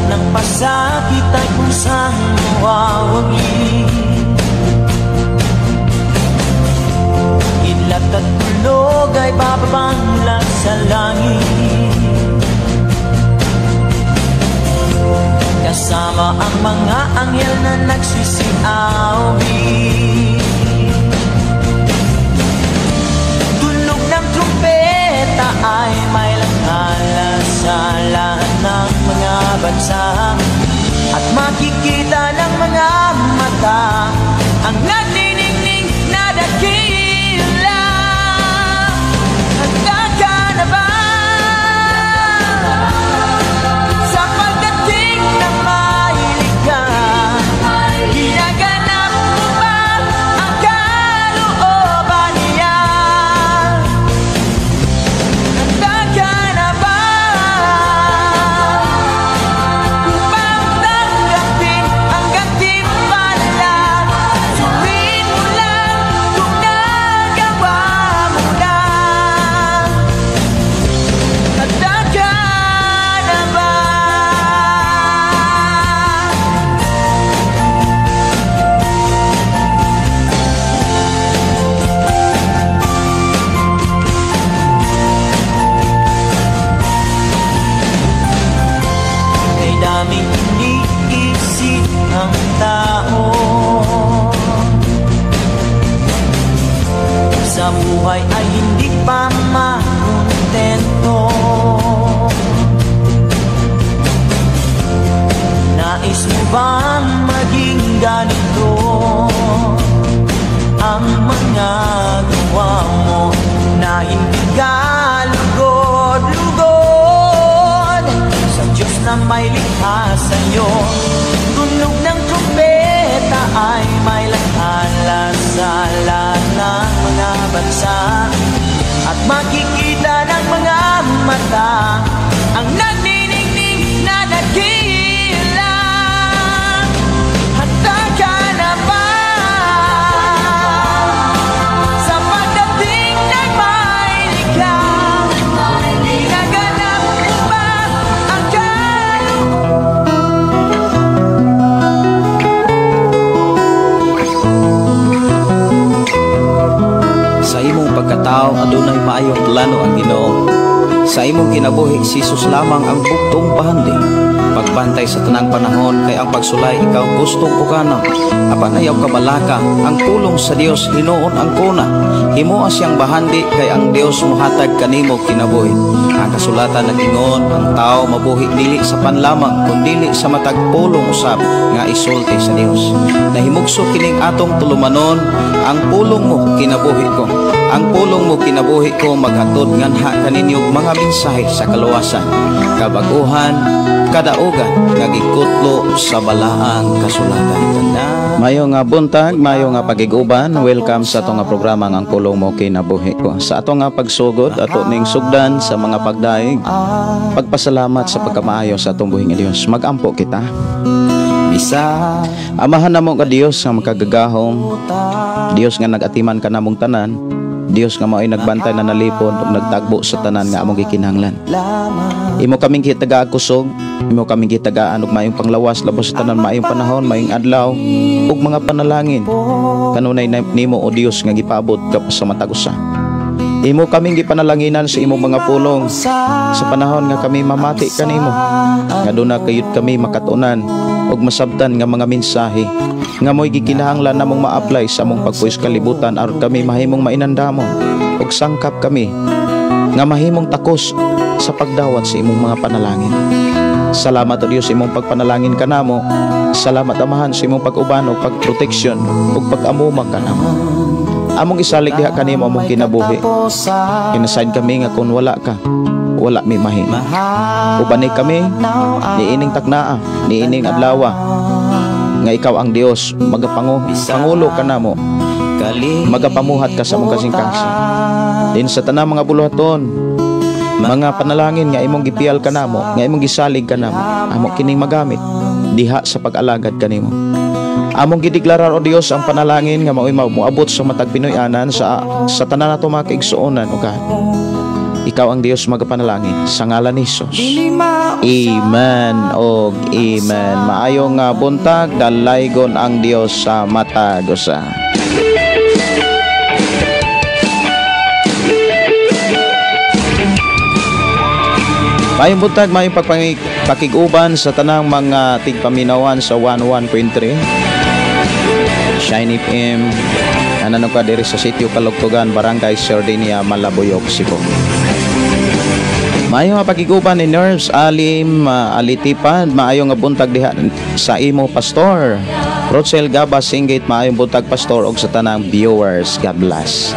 Lahat ng pasakit ay kusang mawawagi. Kidlat at tulog ay bababa mula sa langit, kasama ang mga anghel na nagsisiawit. Tunog ng trumpeta ay may langala sa lahat ng mga bansa, at makikita ng mga mata ang nagniningning na dakila. Handa ka na ba sa pagdating ng mahilig ka? Ginaganap mo ba ang kalooban niya? Handa ka na ba upang tanggapin ang gantimpala? Suriin mo lang kung nagawa mo na. Handa ka na ba? Kay daming iniisip ang tao, sa buhay ay hindi pa makontento. Nais mo bang maging ganito ang mga gawa mo, na hindi ka lugod-lugod sa Diyos na may likha sa'yo? Tunog ng trumpeta ay may langala sa lahat ng mga bansa, at makikita ng mga mata ang nagniningning na dakila. Handa ka na ba sa pagdating ng mahilig ka? Ginaganap mo ba ang kalooban? Sa imong pagkatao adunay maayong plano ang Ginoo. Sa imong kinabuhi si Jesus lamang ang bugtong bahandi. Pagbantay sa tanang panahon kay ang pagsulay ikaw gustong pukana. Apan ayaw kabalaka ang pulong sa Dios hinuon ang kuna. Himoa siyang bahandi kay ang Dios mohatag kanimo kinabuhi. Ang kasulatan nag-ingon ang tao mabuhi dili sa panlamang kundili sa matag pulong usab nga isulti sa Dios. Nahimugso kining atong tulumanon, ang pulong mo kinabuhi ko. Ang pulong mo kinabuhi ko maghatod nganha kaninyo mga mensahe sa kaluwasan, kabaguhan, kadaugan nga gikutlo sa balaang kasulatan. Mayo nga buntag, mayo nga pagiguban, welcome sa atong nga programa nga Ang Pulong Mo Kinabuhi Ko. Sa atong nga pagsugod, ato ning sugdan sa mga pagdaig, pagpasalamat sa pagkamaayo sa atong buhi nga Dios. Magampo kita. Amahan namo nga Dios nga makagagahom, Dios nga nag-atiman ka namong tanan, Dios nga mao'y nagbantay na nalipod ug nagtagbo sa tanan nga among gikinahanglan. Imo kaming gitagaan kusog, imo kaming gitagaan og maayong panglawas labaw sa tanan, maayong panahon, maayong adlaw ug mga panalangin kanunay nimo o Dios nga gipaabot ka sa matag usa. Imo kaming gipanalanginan sa imong mga pulong sa panahon nga kami mamati kanimo, nga duna kayod kami makatunan ug masabtan nga mga mensahe nga mo'y gikinahanglan namong ma-apply sa among pagpuyo kalibutan aron kami mahimong mainandamon ug sangkap kami nga mahimong takos sa pagdawat sa imong mga panalangin. Salamat o Dios imong pagpanalangin kanamo. Salamat Amahan sa imong pag-uban ug pagproteksyon ug pag-amuma kanamo. Among isalig diha kanimo among kinabuhi. Inasaid kami nga kun wala ka, wala mi mahimo. Ubani kami niining taknaa, niining adlawa nga ikaw ang Dios, magapangulo kanamo, magapamuhat ka sa among kasing-kasing. Din sa tanang mga buluhaton, mga panalangin nga imong gipiyal kanamo, nga imong gisalig kanamo, amo kining magamit diha sa pag-alagad kanimo. Among gideklarar o Dios ang panalangin nga mao'y moabot sa matag Pinoy-anan sa tanan nato mga kaigsuonan o God. Ikaw ang Dios magapanalangin sa ngalan ni Jesus. Amen og amen. Maayong buntag, dalaygon ang Dios sa matag usa. Maayong buntag, maayong pakig-uban sa tanang mga tigpaminawan sa 11.3 Shine FM. Anano ka diri sa Sitio Kalugtugan, Barangay Sardinia, Malabuyoc, Cebu. Maayong pakig-uban ni Nerves Alim Alitipan, maayong buntag diha sa imo, Pastor. Rochel Gaba Singgit, maayong buntag, Pastor, og sa tanang viewers. God bless.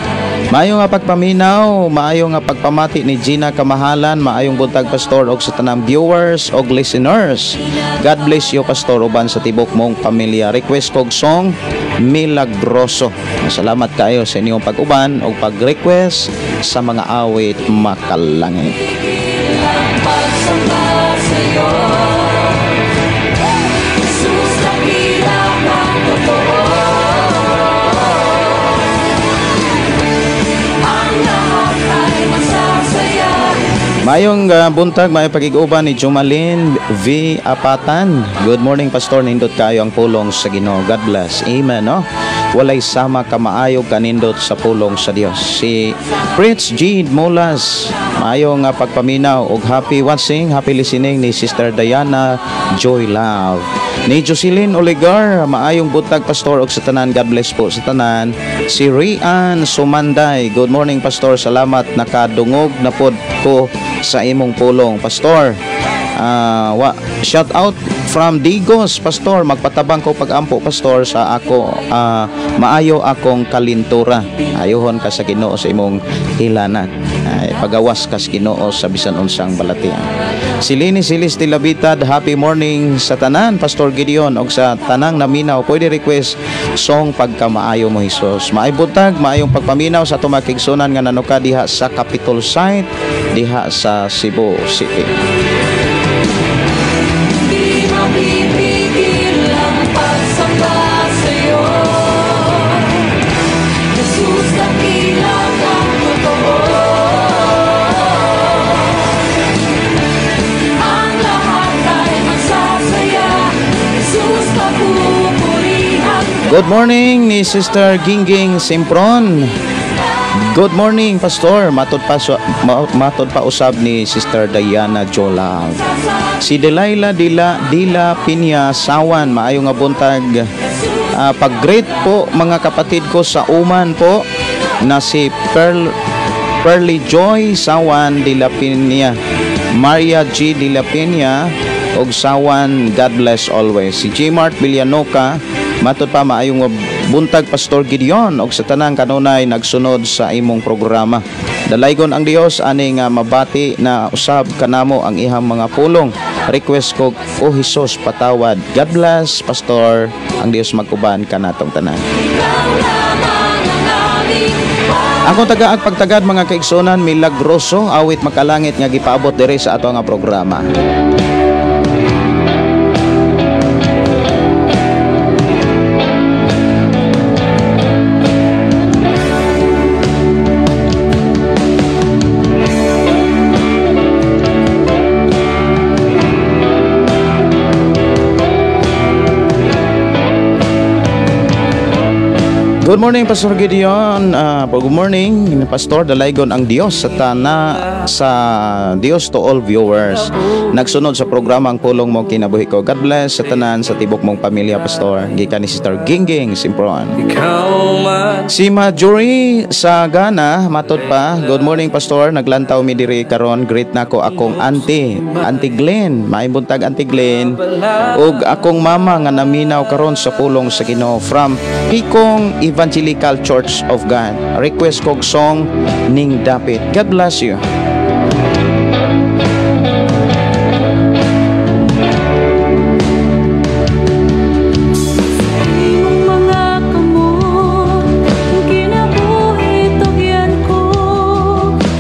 Maayong pagpaminaw, maayong pagpamati ni Gina Kamahalan, maayong buntag, Pastor, og sa tanang viewers og listeners. God bless you, Pastor, uban sa tibok mong pamilya. Request kog song Milagroso. Salamat kayo sa inyong pag-uban og pag-request sa mga awit makalangit. Mayong buntag, may pag-iguban ni Jumalin V. Apatan. Good morning, Pastor. Nindot kayo ang pulong sa Ginoo. God bless. Amen, no? Walay sama kamaayo kanindot sa pulong sa Dios. Si Prince G. Molas, maayong pagpaminaw og happy watching, happy listening ni Sister Diana Joy Love. Ni Jocelyn Oligar, maayong buntag, Pastor, og sa tanan. God bless po sa tanan. Si Rian Sumanday, good morning, Pastor. Salamat nakadungog na pod ko sa imong pulong, Pastor. Shout out from Digos, Pastor. Magpatabang ko pagampo, Pastor, sa ako maayo akong kalintura. Ayuhon ka sa Ginoo sa imong hilanat. Ay, pagawas ka sa Ginoo sa bisan unsang balatian. Si Lini Silis Tilabitad, happy morning sa tanan, Pastor Gideon, og sa tanang naminaw. Pwede request song Pagkamaayo mo Hesus. Maayong buntag, maayong pagpaminaw sa tumakigsunan nga nanuka diha sa Capitol site diha sa Cebu City. Di mapipigil ang pagsamba sa'yo. Jesus, dakila kang totoo. Ang lahat ay magsasaya. Jesus, kapupurihan. Good morning ni Sister Gingging Simpron. Good morning, Pastor. Matod pa usab ni Sister Diana Jolav. Si Delilah Dila Pinya Sawan, maayong nga buntag. Pag-greet po mga kapatid ko sa Uman po na si Pearly Joy Sawan Dila Pinya, Maria G. Dila Pinya og Sawan, God bless always. Si G. Mart Villanoca, matod pa maayong buntag, Pastor Gideon, og sa tanang kanunay nagsunod sa imong programa. Dalaygon ang Dios ani nga mabati na usab kanamo ang ihang mga pulong. Request ko, O Jesus patawad. God bless, Pastor. Ang Dios mag-uban kanatong tanan. Akong tagaag pagtagad mga kaigsunan, Milagroso, awit makalangit nga gipaabot diri sa ato nga programa. Good morning, Pastor Gideon. Good morning, Pastor. Dalaygon ang Dios sa tana sa Dios to all viewers. Nagsunod sa programa ang pulong mo kinabuhi ko. God bless sa tanan sa tibok mong pamilya, Pastor. Gikan ni Sister Gingging Simpron. Si Marjorie sa Ghana, matod pa. Good morning, Pastor. Naglantaw mi diri karon. Greet nako akong auntie, Auntie Glenn. Maayong buntag, Auntie Glenn. Ug akong mama nga naminaw karon sa pulong sa Ginoo from Pikong Evangelical Church of God. Request kog song Ning Dapit. God bless you.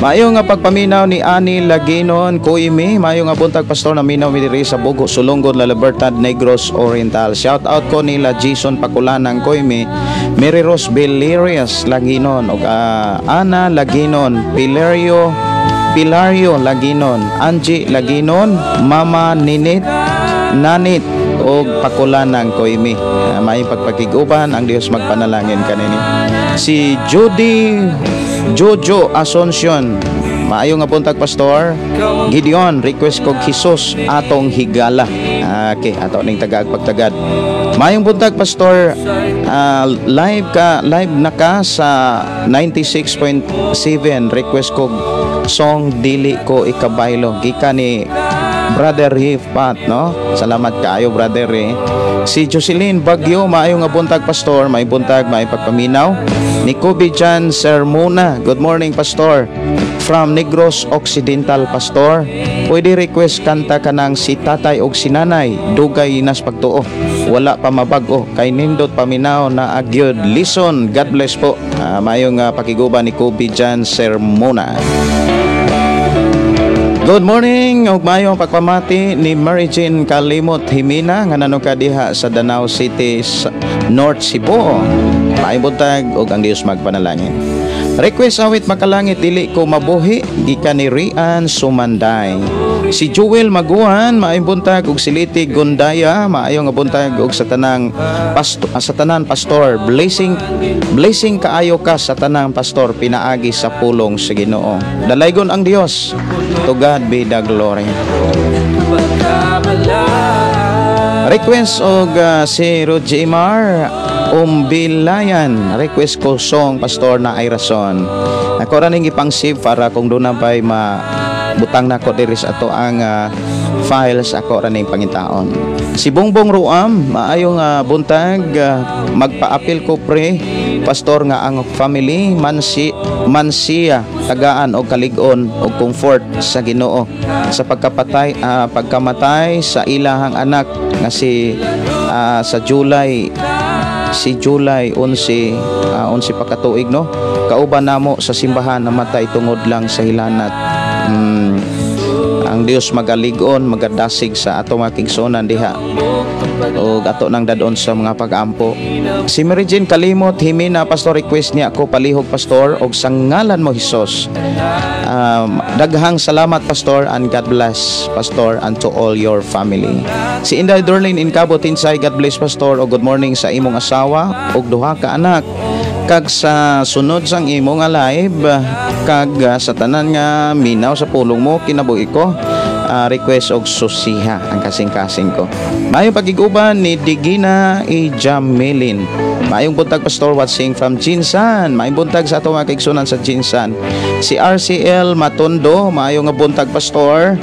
Maayo nga pagpaminaw ni Ani Laginon Kuimi. Maayo nga buntag, Pastor. Naminaw mi diri sa Bugo, Sulongon, La Libertad, Negros Oriental. Shout out ko nila Jason Pakulanang Kuimi, Mary Rose Belirias Laginon ug Ana Laginon Pilerio Pilario Laginon, Angie Laginon, Mama Ninit, Nanit og Pakulanang Koimi. May pagpakig-uban, ang Dios magpanalangin kanini. Si Judy Jojo Asuncion, maayo nga buntag, Pastor Gideon, request kog "Jesus Atong Higala". Okay, ato ning tagaag pagtagad. Maayong buntag, Pastor. Live ka, live na ka sa 96.7. Request kog song "Dili Ko Ikabaylo" gikan ni Brother Pat, no? Salamat kaayo, Brother eh. Si Jocelyn Bagyo, maayo nga buntag, Pastor, may buntag, may pagpaminaw. Ni Kobe Jan Sermona, good morning, Pastor. From Negros Occidental, Pastor. Pwede request kanta kanang "Si Tatay og si Nanay, Dugay Nas Pagtuo. Wala pa mabag-o kay nindot paminaw na agyod. Listen, God bless po." Maayong pakiguban ni Kobe Jan Sermona. Good morning ug maayong pagpamati ni Mary Jane Kalimot Himina nga nanuka diha sa Danao City sa North Cebu. Maayong buntag ug ang Dios magpanalangin. Request awit "Makalangit Dili Ko Mabuhi" gikan ni Rian Sumanday. Si Joel Maguan, maayong buntag ug si Liti Gundaya, maayong nga buntag ug sa tanang pasto, sa tanan, Pastor, blessing blessing kaayo ka sa tanang pastor pinaagi sa pulong sa Ginoo. Dalaygon ang Dios. To God be the glory. Request og si Rojimar Umbilayan. Request ko song, Pastor, na ay rason. Ako ra ning ipang-save para kung doon na pa'y ma butang nako diri sa ato ang files, ako ra ning pangitaon. Si Bongbong Ruam, maayong buntag, magpaapil ko pre, Pastor, nga ang family Mansi Mansia tagaan og kalig-on og comfort sa Ginoo sa pagkapatay pagkamatay sa ilahang anak nga si sa July, si July 11, 11 pa katuig, no, kauban namo sa simbahan, namatay tungod lang sa hilanat. Ang Dios magalig-on, magadasig sa ato mga kigsuonan diha ug ato nang dadon sa mga pag-ampo. Si Mary Jane Kalimot Himina, Pastor, request niya ako palihog, Pastor, og "Sa Ngalan Mo Hesus". Daghang salamat, Pastor, and God bless, Pastor, and to all your family. Si Inday Dorlin Incabo Tinsay, God bless, Pastor, og good morning sa imong asawa ug duha ka anak kag sa sunod sang imo nga live kag sa tanan nga minaw sa pulong mo kinabuhi ko. Request og "Susiha Ang Kasing-kasing Ko". Maayong pagiguban ni Digina Ijamilin. Maayong buntag, Pastor, watching from Jinsan. Maayong buntag sa ato mga kaigsunan sa Jinsan. Si RCL Matondo, maayong nga buntag, Pastor,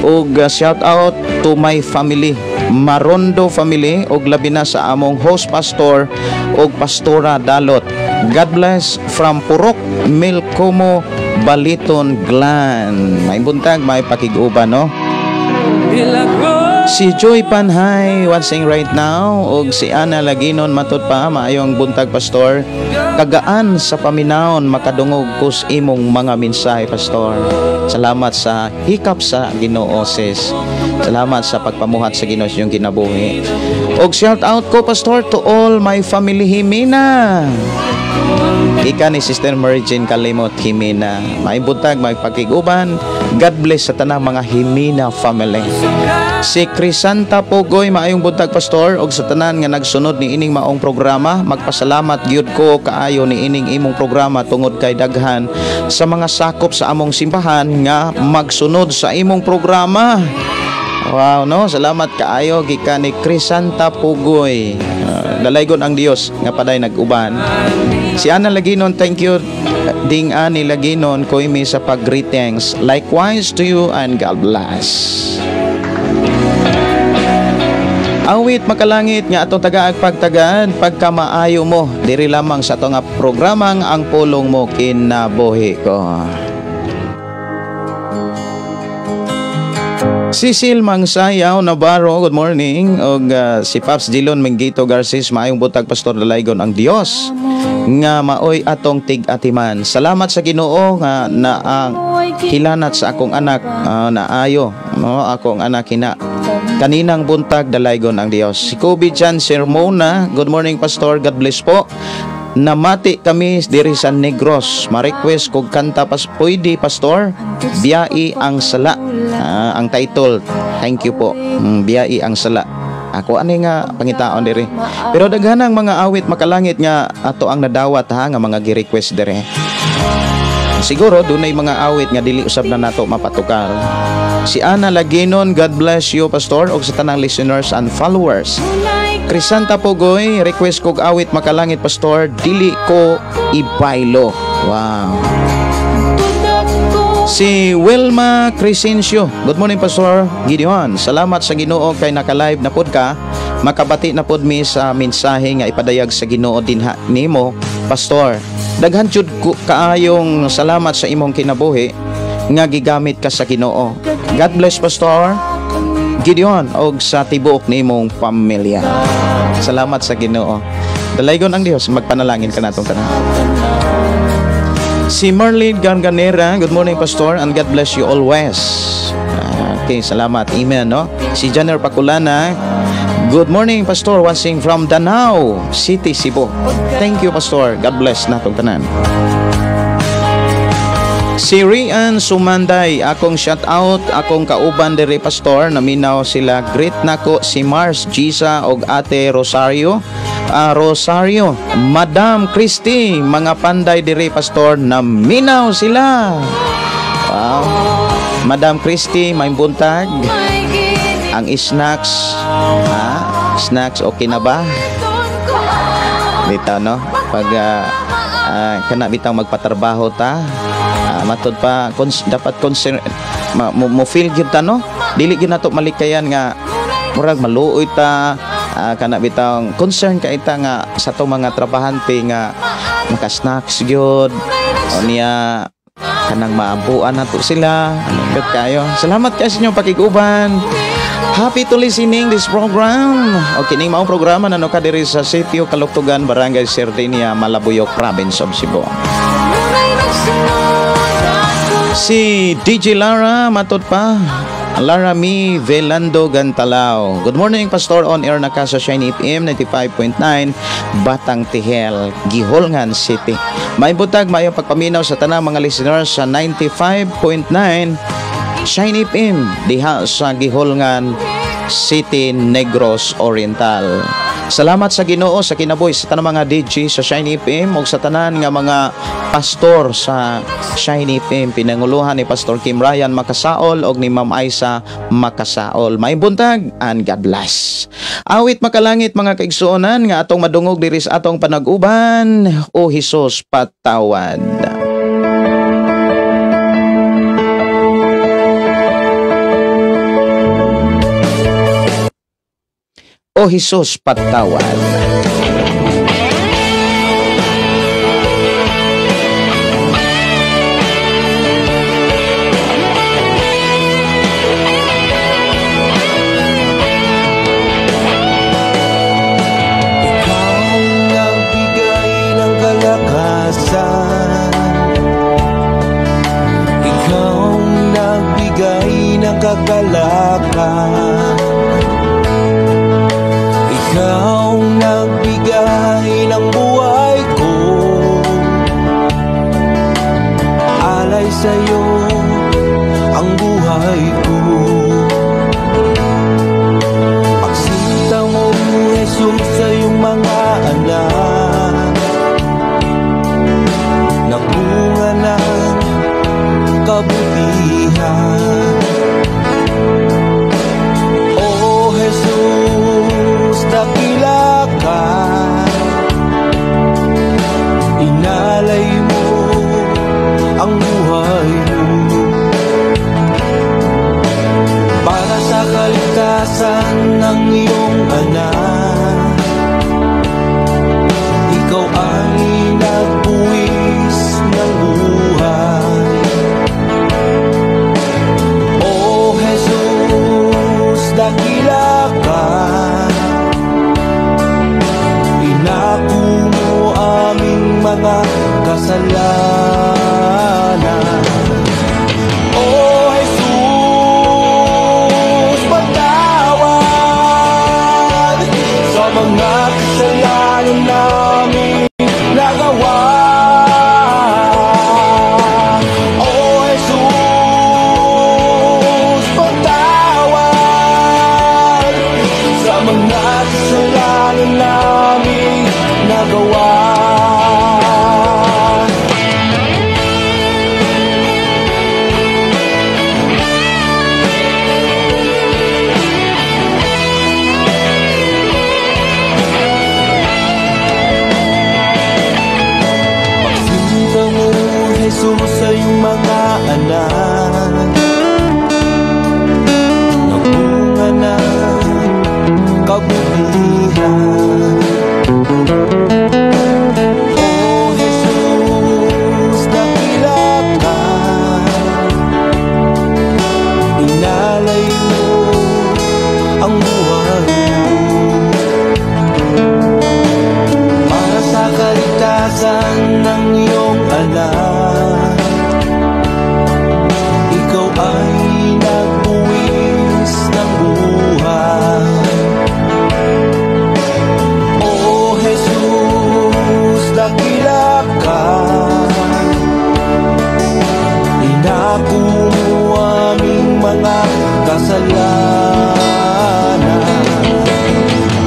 ug shout out to my family, Marondo family, ug labi na sa among host pastor ug Pastora Dalot. God bless from Purok Milcomo, Baliton Glan. May buntag, may pakig-uban, no? Si Joy Panhay watching right now ug si Ana Laginon matud pa, maayong buntag, Pastor. Kagaan sa paminawon makadungog kus imong mga mensahe, Pastor. Salamat sa hikap sa Ginoo, sis. Salamat sa pagpamuhat sa Ginoo sa inyong kinabuhi. Og shout out ko, Pastor, to all my family Himina. Ika ni Sister Mary Jane Kalimot Himina. May buntag, may pagkiguban. God bless sa tanang mga Himina family. Si Crisanta Pogoy, maayong buntag, Pastor, og sa tanan nga nagsunod ni ining maong programa, magpasalamat gyud ko kaayo ni ining imong programa tungod kay daghan sa mga sakop sa among simbahan nga magsunod sa imong programa. Wow, no? Salamat kaayo gikan ni Crisanta Pugoy. Dalaygon ang Dios nga paday nag-uban. Si Ana Laginon, thank you ding Ani Laginon koimi sa pag-greetings. Likewise to you and God bless. Awit "Makalangit nga atong tagaag pagtagad pagkamaayo mo" diri lamang sa atong nga programang "Ang Pulong Mo Kinabuhi Ko". Cecil Mangsayaw Navarro, good morning. Og si Paps Dillon Mengito Garces, maayong buntag, Pastor, dalaygon ang Dios nga maoy atong tig-atiman. Salamat sa Ginoo nga na ang hilanat sa akong anak, naayo, no, akong anak hina kaninang buntag, dalaygon ang Dios. Si Kobe Jan Sermona, good morning, Pastor, God bless po. Namati kami diri sa Negros. Ma-request kog kanta pas pwede, Pastor. Biyai ang Sala. Ang title. Thank you po. Biyai ang Sala. Ako ani nga pangitaon diri. Pero daghan ang mga awit makalangit nga ato ang nadawat ha nga mga gi-request diri. Siguro dunay mga awit nga dili usab na nato mapatukar. Si Ana Laginon, God bless you, Pastor, og sa tanang listeners and followers. Crisanta Pogoy, request kog awit makalangit, Pastor, Dili Ko Ibaylo. Wow. Si Wilma Crescencio, good morning, Pastor Gideon. Salamat sa Ginoo kay naka-live na pod ka. Makabati na pod mi sa mensahe nga ipadayag sa Ginoo dinha nimo, Pastor. Daghan jud kaayong salamat sa imong kinabuhi nga gigamit ka sa Ginoo. God bless, Pastor Gideon, og sa tibuok nimong pamilya. Salamat sa Ginoo. Dalaygon ang Dios, magpanalangin ka natong tanan. Si Marlene Garganera, good morning, Pastor, and God bless you always. Okay, salamat. Amen, no? Si Janer Pakulana, good morning, Pastor, watching from Danao City, Cebu. Thank you, Pastor. God bless natong tanan. Si Rian Sumanday, akong shout out, akong kauban diri, Pastor, naminaw sila. Greet nako si Mars Gisa og Ate Rosario. Rosario, Madam Christy, mga panday diri, Pastor, naminaw sila. Wow. Madam Christy, may buntag. Ang snacks, ha? Snacks okay na ba? Dito, no? Pag kana bitaw magpatrabaho ta, matod pa dapat concern mo feel gyud ta, no? Dili gyud nato malikayan nga murag maluoy ta, kana bitaw concern ka ita nga sa atong mga trabahante nga maka-snacks gyud o niya kanang maabuan nato sila. Ano kayo? Salamat kayo sa inyong pakiguban. Happy to listening this program. Okay, ning maong programa na ka diri sa Sitio Kaluktugan, Barangay Sardinia, Malabuyoc, Province of Cebu. Si DJ Lara, matod pa. Lara Mi Velando Gantalao. Good morning, Pastor. On air na ka sa Shine FM 95.9, Batang Tihel, Giholngan City. May butag, maayong pagpaminaw sa tanang mga listeners sa 95.9 Shine FM diha sa Giholngan City, Negros Oriental. Salamat sa Ginoo sa kinabuhi sa tanang mga DJ sa Shine FM ug sa tanan nga mga pastor sa Shine FM, pinanguluhan ni Pastor Kim Ryan Makasaol og ni Ma'am Aisa Makasaol. May buntag and God bless. Awit makalangit, mga kaigsuonan, nga atong madungog diri sa atong panag-uban, O Hesus Patawad. O Jesus Patawad. Ikaw nagbigay ng kalakasan, ikaw nagbigay ng kagalakan, ikaw Kabutihan. O Jesus, dakila ka, inalay mo ang buhay mo para sa kaligtasan ng iyong anak. Ikaw ay nagbuwis ng buhay. O Jesus, dakila ka, inako mo aming mga kasalanan.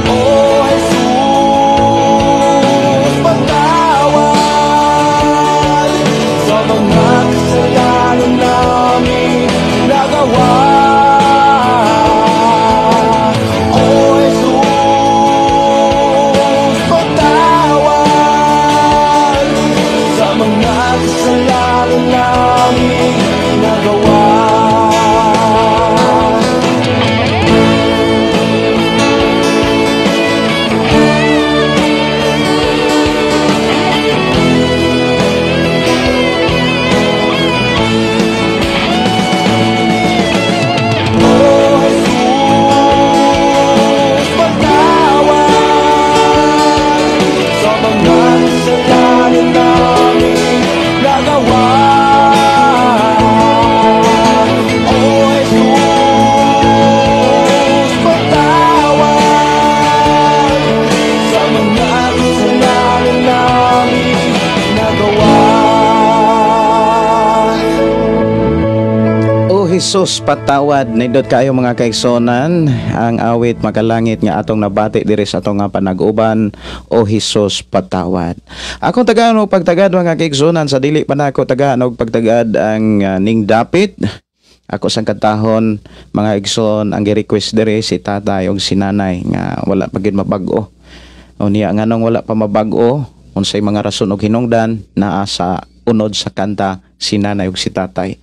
O Jesus, patawad sa mga kasalanan namin nagawa. O Jesus, patawad sa mga kasalanan namin nagawa. O Jesus, patawad sa mga kasalanan namin nagawa. O Jesus, patawad sa mga kasalanan namin nagawa. O Jesus, patawad. Nindot kayo mga kaigsonan ang awit makalangit nga atong nabati diri sa atong nga panag-uban, O Jesus, patawad. Akong tagaan og pagtagad mga kaigsonan, sa dili pa nako tagaan og pagtagad ang ning dapit. Ako sang kantahon mga igsoon ang gi-request diri si tatay og si nanay nga wala pa gyud mabag-o. O niya nganong wala pa mabag-o, unsay mga rason og hinungdan naa sa unod sa kanta si nanay ug si tatay.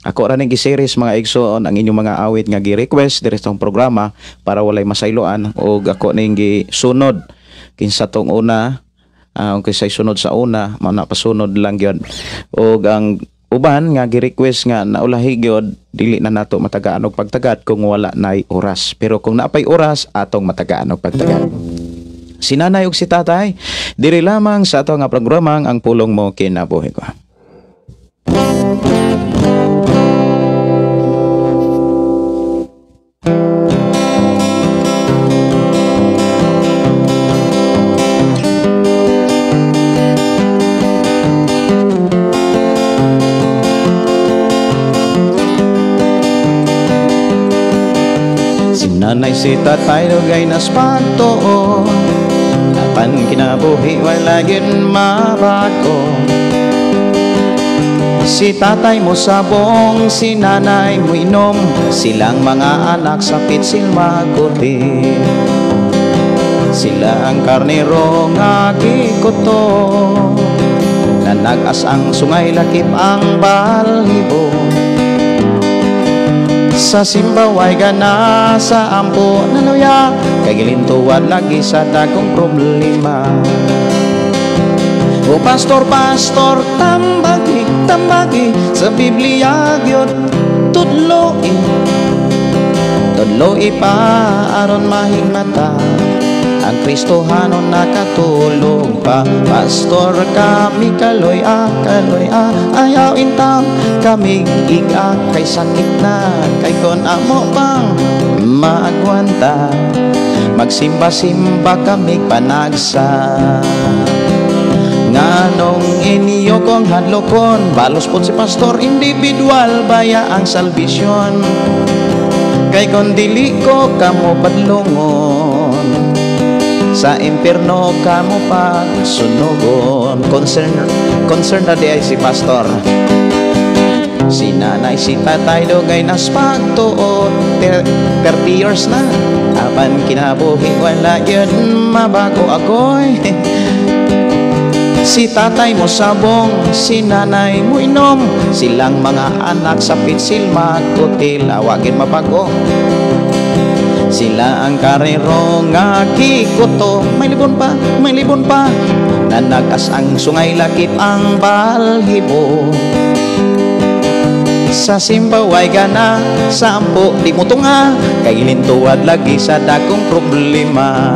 Ako ra ning gi-series mga igsoon ang inyong mga awit nga gi-request diri sa atong programa para walay masayloan, og ako ning gisunod kinsa tong una, ug kinsay sunod sa una, mao na pasunod lang gyud. Og ang uban nga gi-request nga naulahi gyud, dili na nato matagaan og pagtagad kung wala nay oras. Pero kung naapay oras, atong matagaan og pagtagad. Si nanay ug si tatay, diri lamang sa ato nga programang Ang Pulong Mo Kinabuhi Ko. Si nanay si tatay dugay nas pagtuo, apan kinabuhi wala gyud mabago. Si tatay mo sabong, si nanay mo inom, silang mga anak sa pitsil maguti. Sila ang karnero nga gikuto, nanagas ang sungay lakip ang balhibo. Sa simbaway gana sa ampo naluya, kay gilintuan lagi sa dagong problema. O pastor, pastor, tambagi, tambagi, sa Biblia gyud tudloi. Tudloi pa aron mahigmata, ang Kristohanon nakatulog pa. Pastor kami kaloy a, kaloy a, ayaw intaw kami iga, kay sakit na, kay kon amo pang maagwanta. Magsimba-simba kami panagsa. Nganong inyo kong hadlokon, balos po si pastor individual baya ang salbisyon. Kay kon dili ko kamo padlungon, sa impierno kamo pagsunugon. Concern na di ay si pastor. Si nanay, si tatay dugay nas pagtuot, 30 years na, apan kinabuhi wala yun mabago ako'y. Si tatay mo sabong, si nanay mo inom, silang mga anak sa pitsil makutil, awagin mabago. Sila ang karero nga kikuto. May libon pa, may libon pa. Nanagas ang sungay, lakip ang balhibo. Sa simbaway gana, sampo di mo tunga. Kay gilintuad lagi sa dakong problema.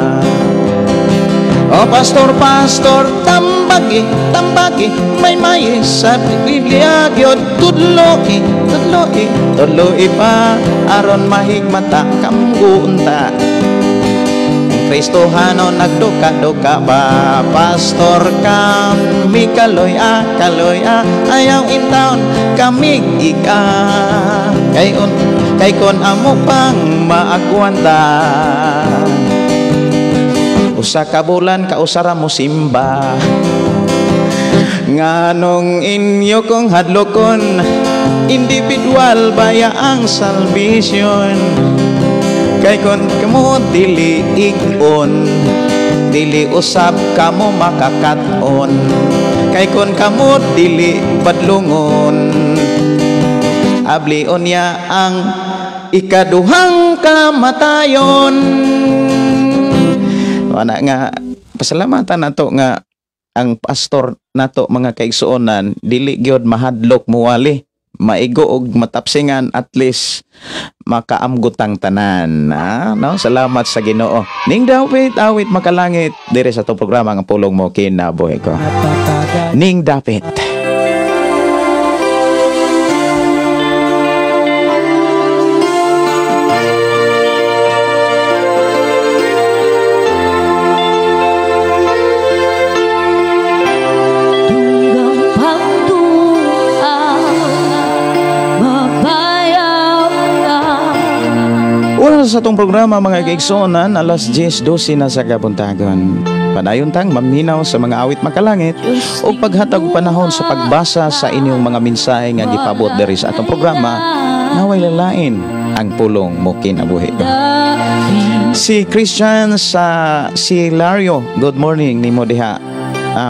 O pastor, pastor, tambagi, tambagi, may may sa Biblia gyud tudloi, tudloi, tudloi pa aron mahigmata kamgunta. Ang Kristohano nagduka-duka ba, pastor kami kaloy a, kaloy a, ayaw in town kami iga. Kay on, kay kon amo pang maagwanta. Usa ka bulan kausara mo simba. Nganong inyo kong hadlokon, individual baya ang salvation. Kay kon kamo dili igon, dili usab kamo makakat-on. Kay kon kamo dili badlungon, ablion niya ang ikaduhang kamatayon. Wala nga pasalamatan nato nga ang pastor nato mga kaigsuonan dili gyud mahadlok muwali, maigo og matapsingan, at least makaamgutang tanan. No, salamat sa Ginoo. Ning Dapit, awit makalangit dire sa atong programa nga Pulong Mo Kinabuhi Ko. Ning Dapit. Sa atong programa mga kaigsuonan, alas 10:12 na sa kabuntagon. Padayon tang maminaw sa mga awit makalangit o paghatag panahon sa pagbasa sa inyong mga mensahe nga gipabot diri sa atong programa. Naway lalain ang pulong mo kinabuhi ko. Si Christian sa si Lario, good morning nimo diha.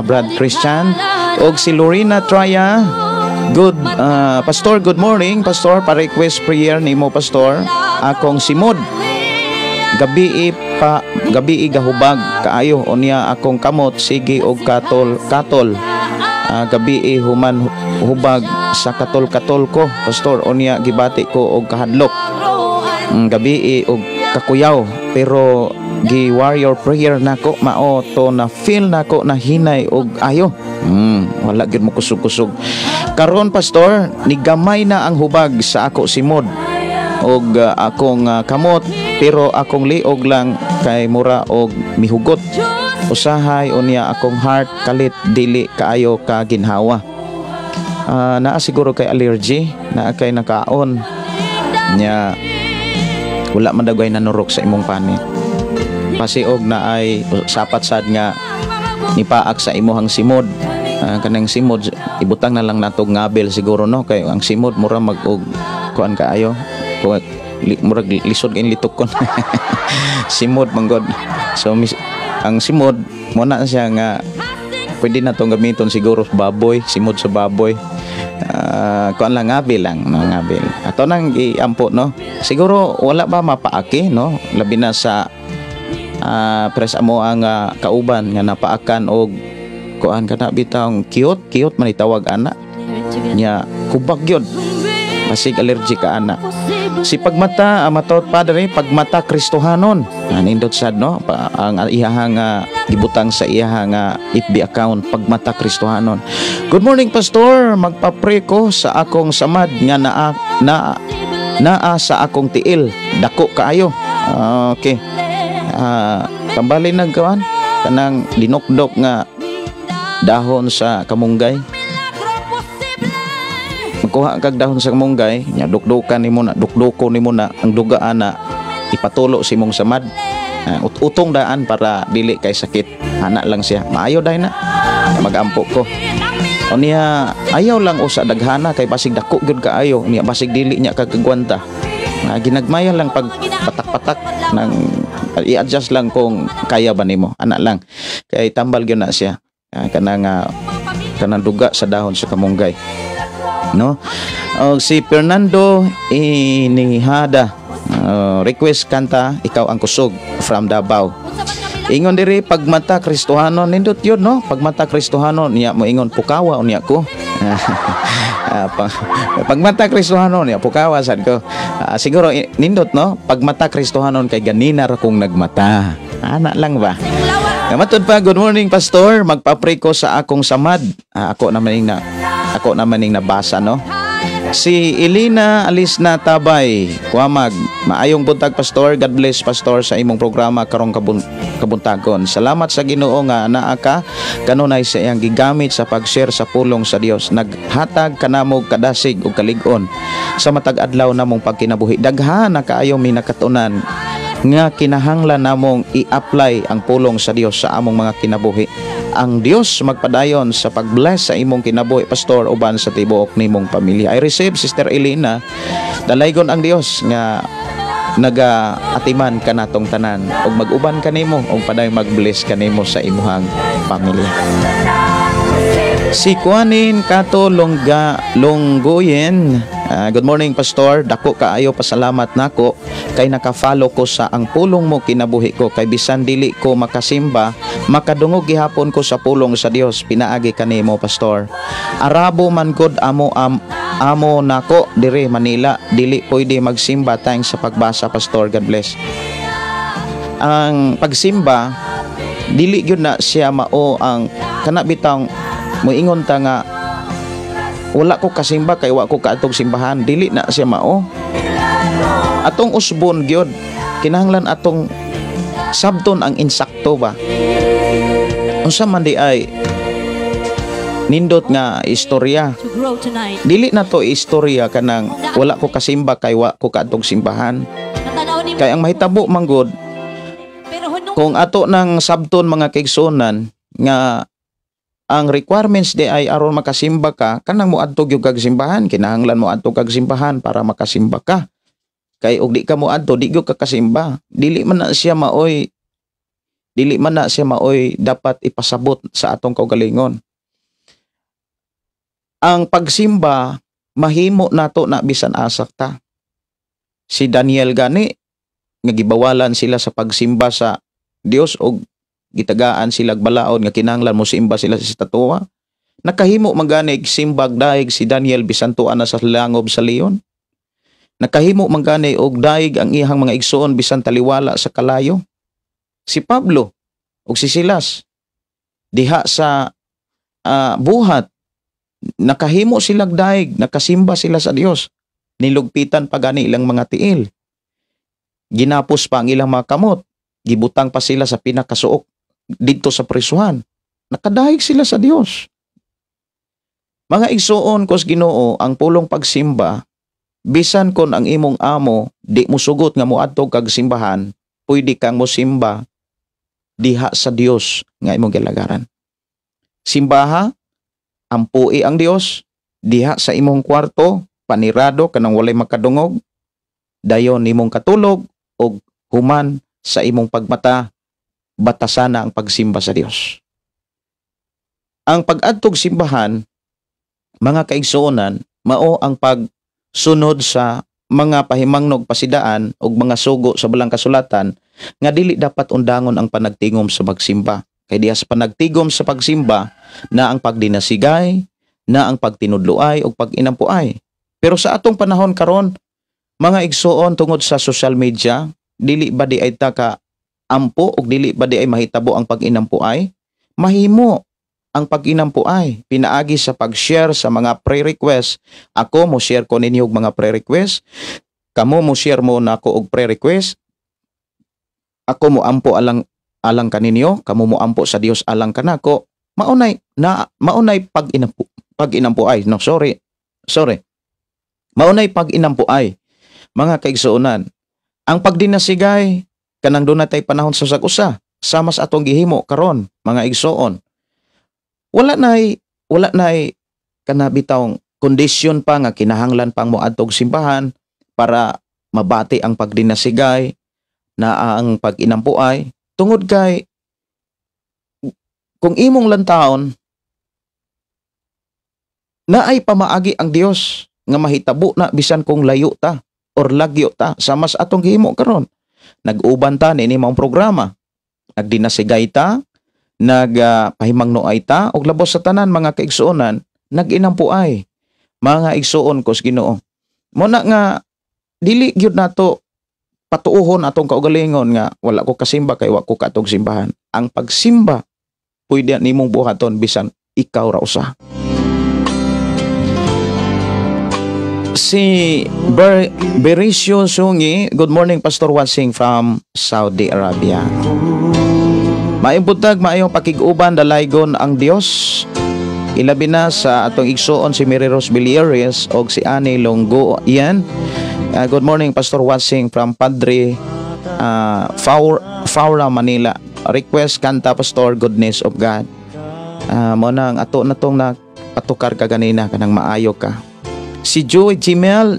Brad Christian og si Lorena Traya, good Pastor, good morning Pastor, pa-request prayer nimo Pastor. Akong simod gabi pa gabi gahubag kaayo unya akong kamot sige og katol katol. Gabi human hubag sa katol katol ko Pastor, unya gibati ko og kahadlok. Gabi og kakuyaw, pero gi warrior prayer nako mao to na feel nako na hinay og ayo. Wala gyud mo kusog-kusog. Karon Pastor, nigamay na ang hubag sa ako simod og akong kamot, pero akong liog lang kay mura og mihugot. Usahay unya akong heart kalit dili kaayo ka ginhawa. Naa siguro kay allergy, naa kay nakaon nya wala man dagway nanurok sa imong panit. Pasiog na ay sapat sad nga nipaak sa imuhang simod. Kanang simod ibutang na lang nato ngabel siguro no, kay ang simod mura mag og kuan kaayo. Murag lisod kay litok kon. Simod manggod. So ang simod mo na siya nga pwede na tong gamiton siguro baboy, simod sa baboy. Kuan lang ngabil lang no, ngabil. Ato nang giampo no. Siguro wala ba mapaaki no, labi na sa pres amo ang kauban nga napaakan og kuan kana bitang cute, cute man itawag ana. Nya kubag gyud. Pasig allergic ka ana. Si pagmata amatot padre, pagmata Kristohanon. Nindot sad no, ang iyahang gibutang sa iyahang FB account, pagmata Kristohanon. Good morning Pastor, magpa-pray ko sa akong samad nga naa sa akong tiil. Dako kaayo. Okay. Tambali nagkawan kanang dinukdok nga dahon sa kamunggay. Magkuha kag dahon sa kamunggay, nya dukdukan nimo na, dukduko nimo na ang dugaan na ipatulo si imong samad. Utong daan para dili kay sakit. Ana lang siya. Maayo dai na. Magampo ko. O niya ayaw lang usa daghana kay basig dako gyud kaayo, niya basig dili niya kagagwanta. Ginagmaya lang pag patak-patak nang i-adjust lang kung kaya ba nimo. Ana lang. Kay tambal gyud na siya. Kanang kanang duga sa dahon sa kamunggay. No? O si Fernando Inihada. Request kanta "Ikaw ang Kusog" from Davao. Ingon diri, "Pagmata Kristohanon." Nindot yun, no? "Pagmata Kristohanon" niya mo ingon pukawa unya ko. "Pagmata Kristohanon" niya pukawa sad ko. Siguro nindot, no? "Pagmata Kristohanon" kay ganina ra kong nagmata. Ana lang ba? Kamatod pa, "Good morning, Pastor. Magpa-pray ko sa akong samad." Ako naman ning nabasa, no? Si Elena Alisna Tabay, Kuamag. "Maayong buntag, Pastor. God bless, Pastor, sa imong programa karong kabuntagon. Salamat sa Ginoo nga naa ka kanunay sa iyang gigamit sa pag-share sa pulong sa Dios. Naghatag kanamo kadasig ug kalig-on sa matag adlaw namong pagkinabuhi. Daghan na kaayo mi nakatunan nga kinahanglan namong i-apply ang pulong sa Dios sa among mga kinabuhi. Ang Dios magpadayon sa pag-bless sa imong kinabuhi, Pastor, uban sa tibuok nimong pamilya." I receive, Sister Elena. Dalaygon ang Dios nga naga-atiman kanatong tanan ug mag-uban kanimo ug padayon mag-bless kanimo sa imuhang pamilya. Si Kuanin Kato Longga Longgoyen, "Good morning, Pastor. Dako kaayo pasalamat nako kay naka-follow ko sa Ang Pulong Mo Kinabuhi Ko, kay bisan dili ko makasimba, makadungog gihapon ko sa pulong sa Dios pinaagi kanimo, Pastor. Arabo man gud amo nako dire Manila, dili pwede magsimba. Thanks sa pagbasa, Pastor. God bless." Ang pagsimba, dili gyud na siya mao ang kana bitang moingon ta nga wala ko kasimba kay wa ko kaadtog simbahan. Dili na siya mao. Atong usbon gyud, kinahanglan atong sabton ang insakto ba. Unsa man di ay nindot nga istorya. To grow tonight. Dili na to istorya kanang wala ko kasimba kay wa ko kaadtog simbahan. Natanaw ni Kay ang mahitabo manggod pero hunong kung ato nang sabton, mga kaigsuonan, nga ang requirements di ay aron makasimba ka kanang moadto gyud kag simbahan, kinahanglan mo adto kag simbahan para makasimba ka, kay og di ka moadto, di gyud ka kasimba. Dili man na siya maoy dapat ipasabot sa atong kaugalingon. Ang pagsimba, mahimo nato na bisan asa ta. Si Daniel gani nga gibawalan sila sa pagsimba sa Dios og gitagaan sila balaod nga kinahanglan mo simba sila sa estatuwa. Nakahimo man gani simbag daig si Daniel bisan tuan na sa langob sa leon. Nakahimo man gani og daig ang iyang mga igsoon bisan taliwala sa kalayo. Si Pablo ug si Silas diha sa buhat, nakahimo silag daig, nakasimba sila sa Dios. Nilugpitan pa gani ilang mga tiil. Ginapos pa ang ilang mga kamot. Gibutang pa sila sa pinakasuok didto sa prisuhan. Nakadayeg sila sa Dios. Mga igsuon kos Ginoo, ang pulong pagsimba, bisan kon ang imong amo di musugot nga moadto kag simbahan, pwede kang mosimba diha sa Dios nga imong gilagaran. Simbaha, ampui ang Dios diha sa imong kwarto, panirado kanang walay makadungog, dayon nimong katulog og human sa imong pagmata, batasana ang pagsimba sa Dios. Ang pag-adtog simbahan, mga kaigsuonan, mao ang pagsunod sa mga pahimangnog, pasidaan ug mga sugo sa balang kasulatan nga dili dapat undangon ang panagtingom sa pagsimba. Kay diha sa panagtigom sa pagsimba na ang pagdinasigay, na ang pagtinudloay ug pag-inampuay. Pero sa atong panahon karon, mga igsuon, tungod sa social media, dili ba di ay ta ka ampo ug dili ba di ay mahitabo ang pag-inampuay? Mahimo ang pag-inampuay pinaagi sa pag-share sa mga pre-request. Ako mo share ko ninyo og mga pre-request. Kamo mo share mo nako og pre-request. Ako mo ampo alang alang kaninyo, kamo mo ampo sa Dios alang kanako. Maunay pag-inampuay. No, sorry. Sorry. Maunay pag-inampuay. Mga kaigsuonan, ang pagdinasigay kanang doon natay panahon sa usag-usa sama sa atong gihimo karon, mga igsoon. Wala nay kana bitawng kondisyon pa nga kinahanglan pang moadtog simbahan para mabati ang pagdinasigay na ang pag-inampuay, tungod kay kung imong lantawon, naay pamaagi ang Dios nga mahitabo na bisan kung layo ta. Or lagyo ta sa mas atong gihimo karon. Nag-uban ta niini maong programa. Nagdinasigay ta, nagpahimangnoay ta, og labos sa tanan mga kaigsuonan, nag-inampuay mga igsuon ko sa Ginoo. Mo na nga dili gyud nato patuohon atong kaugalingon nga wala ko kasimba kay wa ko kaatog simbahan. Ang pagsimba pwede nimong buhaton bisan ikaw ra usa. Si Bericio Sungi, good morning Pastor Watsing from Saudi Arabia. Maayong buntag, maayong pakig-uban, dalaygon ang Dios. Ilabi na sa atong igsuon si Mary Rose Villeres og si Annie Longgo. Iyan. Good morning Pastor Watsing from Padre Faura, Manila. Request kanta Pastor, Goodness of God. Mo nang ato na tong napatukar ka ganina kanang maayo ka. Si Joey Jimel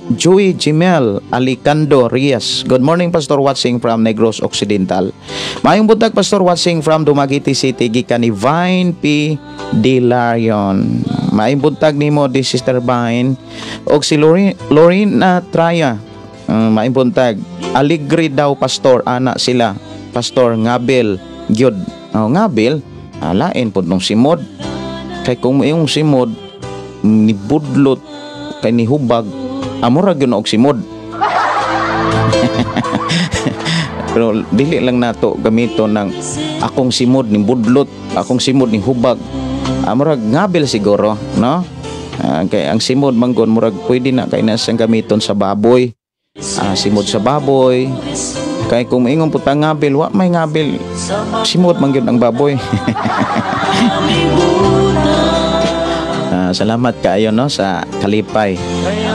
Alicando Rias. Good morning Pastor Watsing from Negros Occidental. Maayong buntag Pastor Watsing from Dumaguete City gikan ni Vine P. Dilarion. Maayong buntag nimo di Sister Vine og si Lorena Traya. Maayong buntag. Aligre daw Pastor, ana sila. Pastor Ngabel gyud. Oh, Ngabel, alain pod nung simod. Kay kung iyong simod nibudlot kay nihubag, amura gyud og simod. Pero dili lang nato gamito ng akong simod ni budlot, akong simod ni hubag. Murag ngabil siguro, no? Kay ang simod manggon murag pwede na kay na siyang gamiton sa baboy. Simod sa baboy. Kay kung maingon pud ta ngabil, wa may ngabil. Simod man gyud ang baboy. Salamat kaayo no sa kalipay.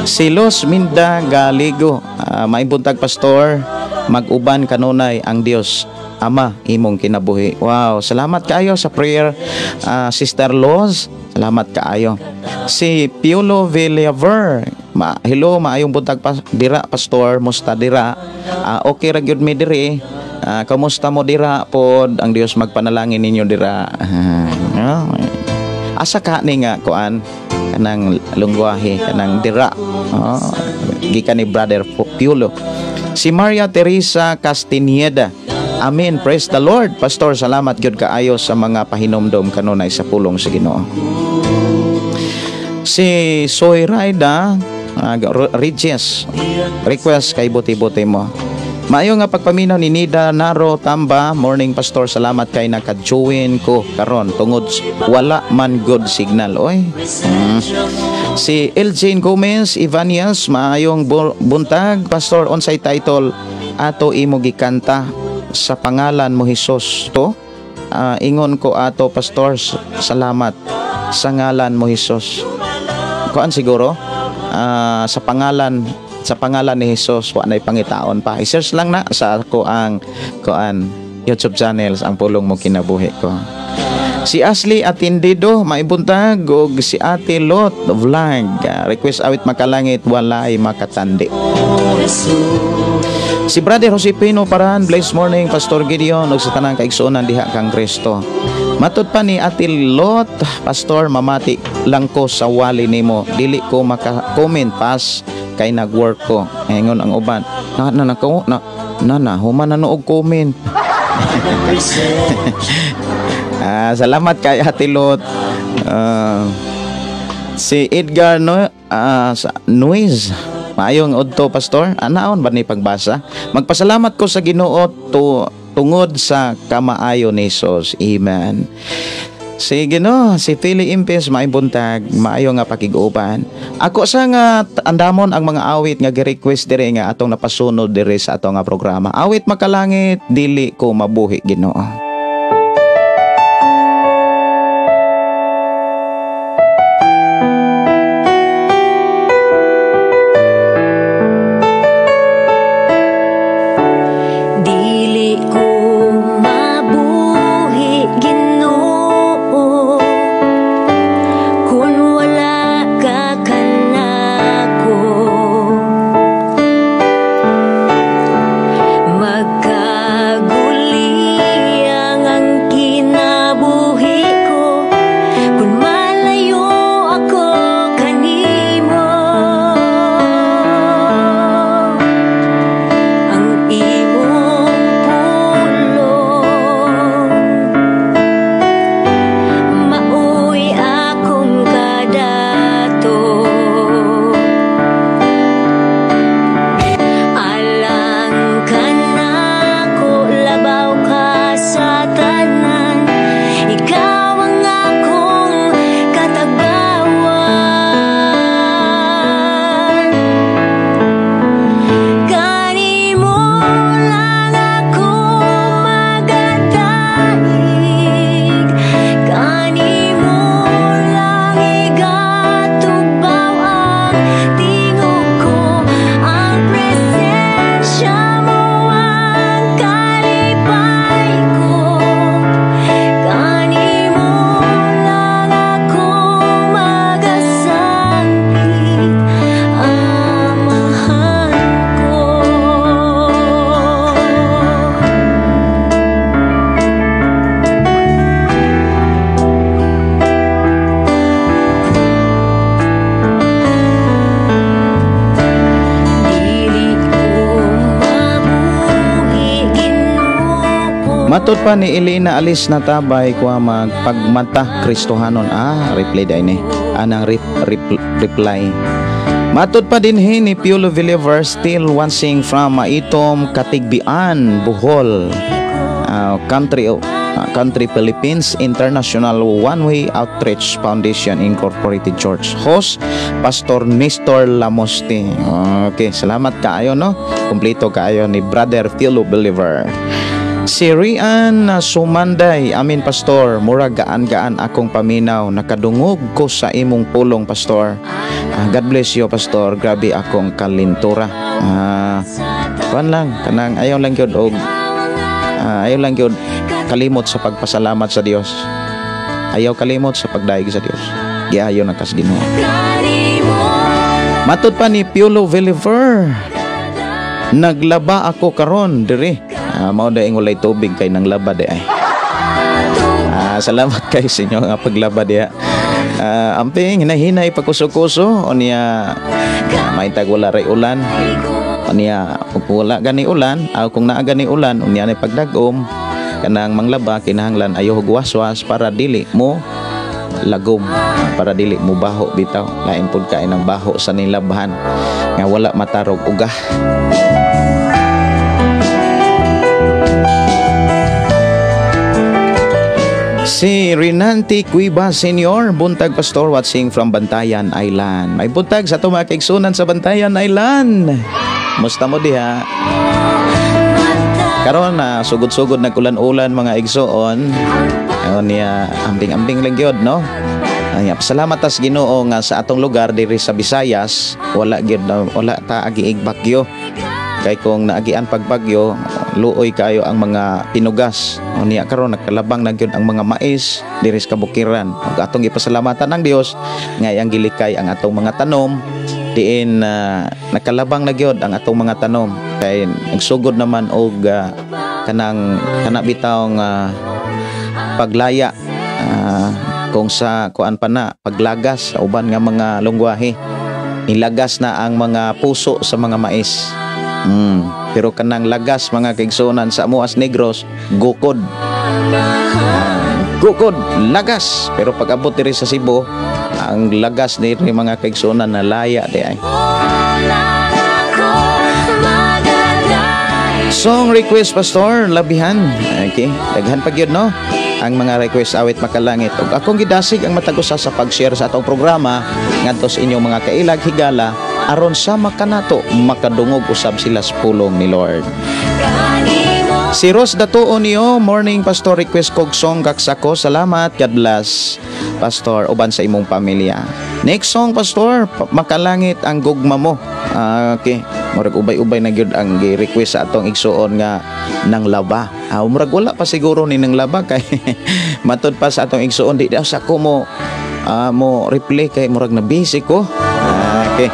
Si Luz Minda Galigo, maibuntag Pastor, mag-uban kanunay ang Dios Ama imong kinabuhi. Wow, salamat kaayo sa prayer, Sister Luz. Salamat kaayo. Si Piolo Villaver, hello, maayong buntag dira Pastor, musta dira? Okay ra gyud mi diri. Kamusta mo dira pod? Ang Dios magpanalangin ninyo dira. Asa ka ni nga kuan kanang lungwahe kanang dira. Oh, gikan ni Brother Piolo. Si Maria Teresa Castaneda. Amen. Praise the Lord. Pastor, salamat gyud kaayo sa mga pahinomdom kanunay sa pulong sa Ginoo. Si Soy Raida Regis, request kay buti-buti mo. Maayo nga pagpaminaw ni Nida Naro Tamba. Morning Pastor, salamat kay naka-join ko karon tungod wala man good signal. Oy. Si Eljane Gomez Ivanias, maayong buntag Pastor, unsay title ato imo gikanta sa pangalan mo Hesus to? Ingon ko ato Pastor, salamat sa ngalan mo Hesus. Kuan siguro sa pangalan ni Jesus, wa nay pangitaon pa. I-search lang na sa ako ang kuan YouTube channels ang pulong mo kinabuhi ko. Si Ashley Atindido, maibuntag, og si Ate Lot Vlog, request awit makalangit walay makatandi. Si Brother Josepino Paran, blessed morning Pastor Gideon og sa tanang kaigsuonan diha kang Kristo. Matod pa ni Ate Lot, Pastor, mamati lang ko sa wali nimo, dili ko maka-comment pas kay nag-work ko. Ingon ang uban, na na na na na, na human na og comment. Salamat kay Ate Lot. Si Edgar no Nuiz, maayong udto Pastor. Anaon ba ni pagbasa? Magpasalamat ko sa Ginoo tungod sa kamaayo ni Jesus. Amen. Sige no, si Philly Impes, maayong buntag, maayo nga pakig-uban. Ako sa nga andamon ang mga awit nga gi-request diri nga atong napasunod diri sa atong nga programa. Awit makalangit, dili ko mabuhi Ginoo. Dili ko mabuhi Ginoo kun wala ka kanako. Magkaguli Matod pa ni Elena Alis na tabay kwa magpagmata Kristohanon. Reply day ni. Anang reply. Matod pa din ni Piolo Villiver, still watching from Maitom, Katigbian, Bohol. Country Philippines, International One Way Outreach Foundation Incorporated Church. Host, Pastor Nestor Lamoste. Okay, salamat kaayo, no? Kompleto kaayo ni Brother Piolo Believer. Si Rian Sumanday, amin Pastor, mura gaan-gaan akong paminaw, nakadungog ko sa imong pulong, Pastor. God bless you, Pastor. Grabe akong kalintura. Kuan lang, kanang ayaw lang gyud og ayaw lang gyud kalimot sa pagpasalamat sa Dios. Ayaw kalimot sa pagdayeg sa Dios. Giayo na kas Ginoo. Matod pa ni Piolo Villiver, naglaba ako karon diri. Mao day walay tubig kay nanglaba di ay. Salamat kay sa inyo nga paglaba diha. Amping hinahinay pagkuso-kuso unya maitag wala ray ulan. Unya wala gani ulan, kung naa gani ulan unya ni pagdag-om kanang manglaba kinahanglan ayo og waswas para dili mo lagom, para dili mo baho bitaw. Lain pud kay nang baho sa nilabhan nga wala matarog ugah. Si Rinanti Cuiba Senior, buntag Pastor, watching from Bantayan Island. May buntag sa ato mga kaigsunan sa Bantayan Island. Musta mo diha? Karon na sugod-sugod nag-ulan-ulan mga igsoon. Ayon niya ambing-ambing lang gyud, no? Ay, salamat tas Ginoo nga sa atong lugar diri sa Visayas wala gyud, wala ta agiig bagyo. Kay kung naagian pagbagyo, luoy kayo ang mga pinugas. Unya karon nagkalabang na gyud ang mga mais diri sa kabukiran. Ug atong gipasalamatan ang Dios nga iyang gilikay ang atong mga tanom diin nakalabang na gyud ang atong mga tanom. Kay nagsugod naman og kanang kana bitawng paglaya, kung sa kuan pa na paglagas sa uban nga mga lungwahe, nilagas na ang mga puso sa mga mais. Pero kanang lagas mga kaigsuonan sa Muas Negros, gukod. Gukod, lagas. Pero pag abot diri sa Cebu, ang lagas diri mga kaigsuonan na laya di ay. Song request Pastor, labihan. Okay, daghan pa gyud, no? Ang mga request awit makalangit. Ug akong gidasig ang matag usa sa pag-share sa atong programa ngadto sa inyong mga kailag higala aron sa makanato makadungog usab sila sa pulong ni Lord. Si Ros Datuo niyo, morning Pastor, request kog song kaksako. Salamat, God bless Pastor uban sa imong pamilya. Next song Pastor, makalangit ang gugma mo. Okay, murag ubay-ubay na gyud ang gi-request sa atong igsuon nga nang laba. Murag wala pa siguro ni nang laba kay matud pa sa atong igsuon di daw sa ko mo mo reply kay murag na busy ko. Okay.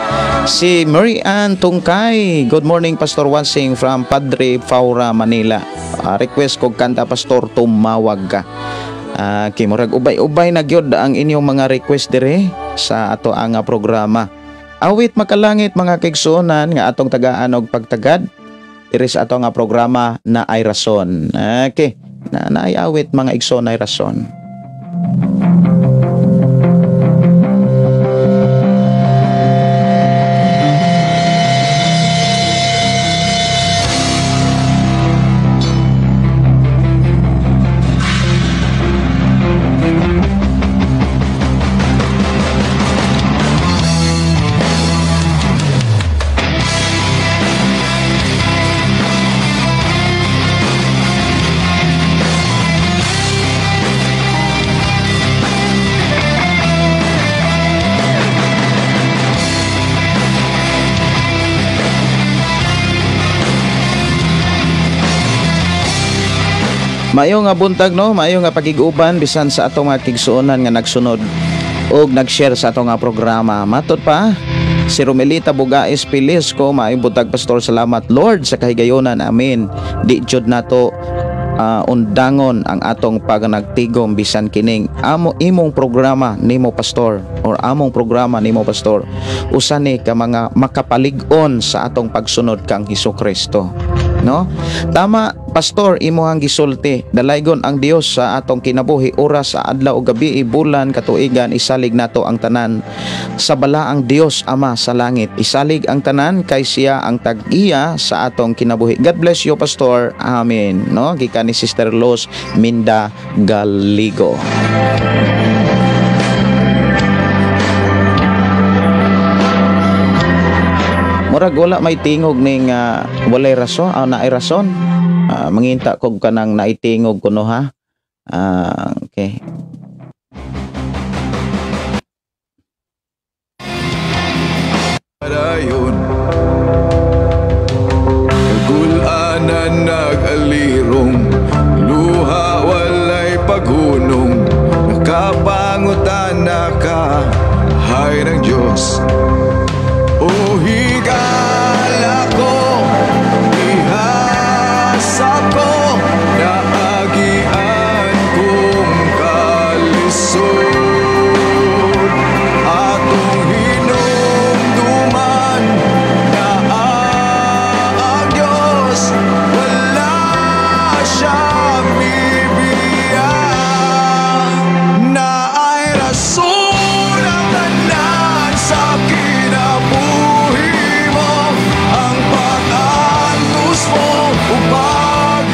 Si Mary Ann Tungkay, good morning Pastor Wansing from Padre Faura, Manila. Request kog kanta Pastor, tumawag ka. Okay, murag ubay-ubay na gyud ang inyong mga request dire sa ato ang programa. Awit makalangit mga kaigsuonan nga atong tagaan og pagtagad diri sa ato nga programa na ay rason. Okay, na ay awit mga igsoon ay rason. Maayo nga buntag, no? Maayo nga pagig-uban bisan sa atong mga kigsuonan nga nagsunod og nag-share sa atong nga programa. Matod pa si Romelita Bugais Pilisco, maayong buntag Pastor, salamat Lord sa kahigayonan. Amen. Di jud nato undangon ang atong paganagtigom bisan kining amo imong programa nimo Pastor or among programa nimo Pastor. Usa ni ka mga makapalig-on sa atong pagsunod kang Hesukristo. no? Tama, Pastor, imuhang gisulti. Dalaygon ang Dios sa atong kinabuhi, oras sa adlaw o gabi, bulan, katuigan, isalig nato ang tanan sa balaang Dios Ama sa langit. Isalig ang tanan kay siya ang tag-iya sa atong kinabuhi. God bless you, Pastor. Amen. No? Gikan ni Sister Los Minda Galigo. Murag wala may tingog ning walay rason, naay rason. Manginta kog kanang naitingog kuno ha. Okay. Dayon kagulanan nag-alirong, luha walay paghunong, nakapangutan na ka, hay ng Diyos. O higala ko, ihasa ko, naagian kong kalisod. Atong hinumduman na ang Diyos, wala siyang ibiya. Na ay rason ang tanan sa kinabuhi mo, ang pag-antos mo upang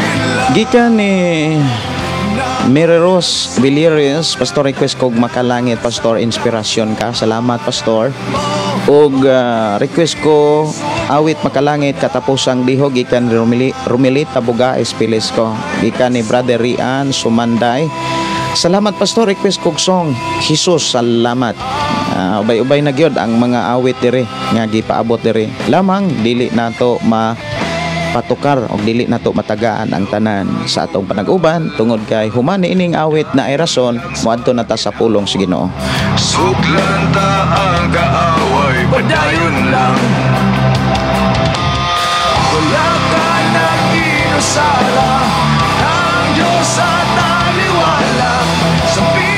Gikan ni Mary Rose Villarias, Pastor, request kog Makalangit, Pastor, inspirasyon ka. Salamat, Pastor. Og request ko awit Makalangit katapusang dihog gikan ni Romilita Bugaes Pilisco. Gikan ni Brother Rian Sumanday. Salamat, Pastor, request kog song Jesus Salamat. Ubay-ubay na gyud ang mga awit diri nga gipaabot diri. Lamang dili nato ma patukar og dili nato matagaan ang tanan sa atong panag-uban tungod kay human ining awit na ay rason moadto na ta sa pulong sa Ginoo. Suklan ta ang kaaway, padayon lang. Wala ka nang inusala, ang Diyos at taliwala.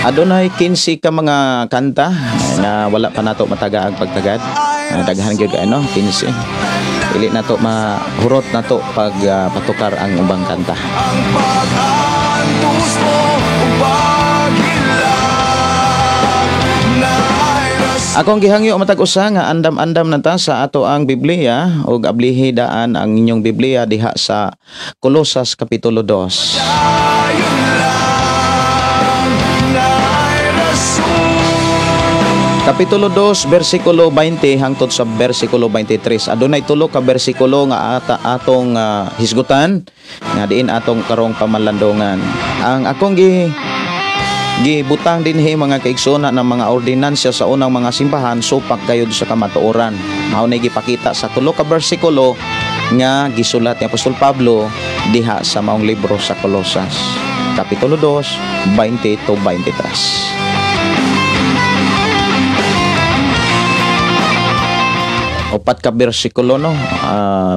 Adunay 15 ka mga kanta na wala pa nato mataga ang pagtagad. Daghan gyud kay no, 15. Dili nato mahurot nato pag patukar ang ubang kanta. Ang pag-antos mo Akong gihangyo matag usa nga andam-andam na ta sa ato ang Biblia ug ablihi daan ang inyong Biblia diha sa Kolosas Kapitulo 2. Kapitulo 2, versikulo 20 hangtod sa versikulo 23. Adunay tulo ka bersikulo nga atong hisgutan nga diin atong karong pamalandungan. Ang akong gibutang dinhi mga kaigsoona ng mga ordinansya sa unang mga simbahan supak gayud sa kamatuoran. Mao nay gipakita sa tulo ka bersikulo nga gisulat ni Apostol Pablo diha sa maong libro sa Kolosas. Kapitulo 2, 20 to 23. Upat ka bersikulo no,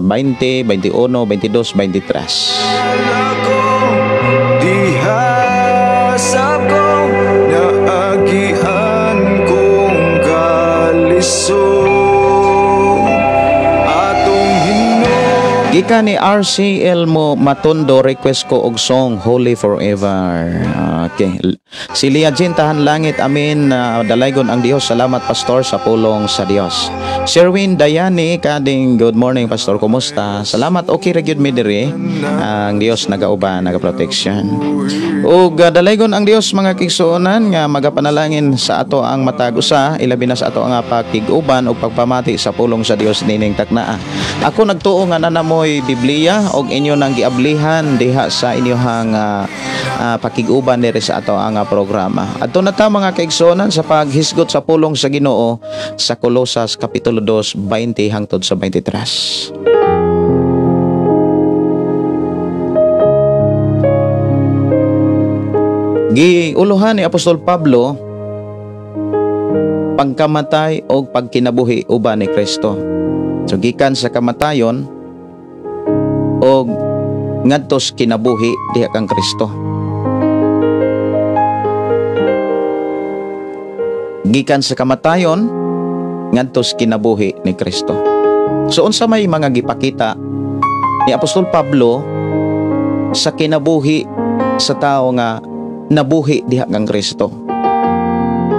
20, 21, 22, 23. Dihasap ko naagian kong kalisod atong hinog. Gikan ni RCL mo Matondo, request ko og song Holy Forever. Okay. Si Lia Jean Tahan Langit, amin, dalaygon ang Dios. Salamat Pastor sa pulong sa Dios. Sherwin Dayani kading, good morning Pastor, kumusta? Salamat, okay ra gyud mi diri. Ang Dios nagauban, nagaprotection. Ug dalaygon ang Dios mga kigsuonan nga magapanalangin sa ato ang matag usa, ilabi na sa ato ang pakig-uban ug pagpamati sa pulong sa Dios nining taknaa. Ako nagtuo nga nanamoy Biblia og inyo nang giablihan diha sa inyohang pakig-uban diri sa ato ang programa. Adto na ta mga kaigsuonan sa paghisgot sa pulong sa Ginoo sa Kolosas Kapitulo 2, 20 hangtod sa 23. Giuluhan ni Apostol Pablo pagkamatay o pagkinabuhi uban ni Kristo. So gikan sa kamatayon og ngadtos kinabuhi diha kang Kristo. Gikan sa kamatayon ngadtos kinabuhi ni Kristo. So unsa may mga gipakita Ni Apostol Pablo sa kinabuhi sa tao nga nabuhi diha kang Kristo.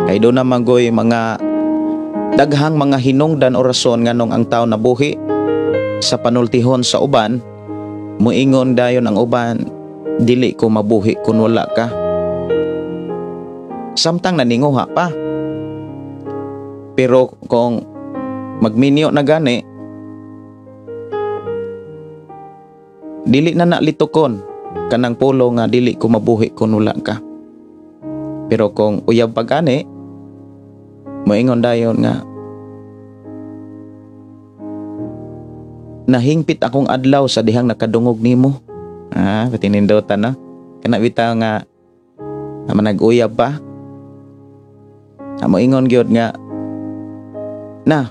Kay do na magoy mga daghang mga hinungdan o rason nganong ang tao nabuhi sa panultihon sa uban, muingon dayon ang uban, "Dili ko mabuhi kun wala ka." Samtang naninguha pa. Pero kung magminyo na gani, dili na nalitokon kanang pulo nga dili ko mabuhi kun wala ka. Pero kung uyab pa gani, moingon dayon nga nahingpit akong adlaw sa dihang nakadungog nimo. Ah, patinindotan na. Kana bitaw nga manag-uyab pa. Moingon gyud nga na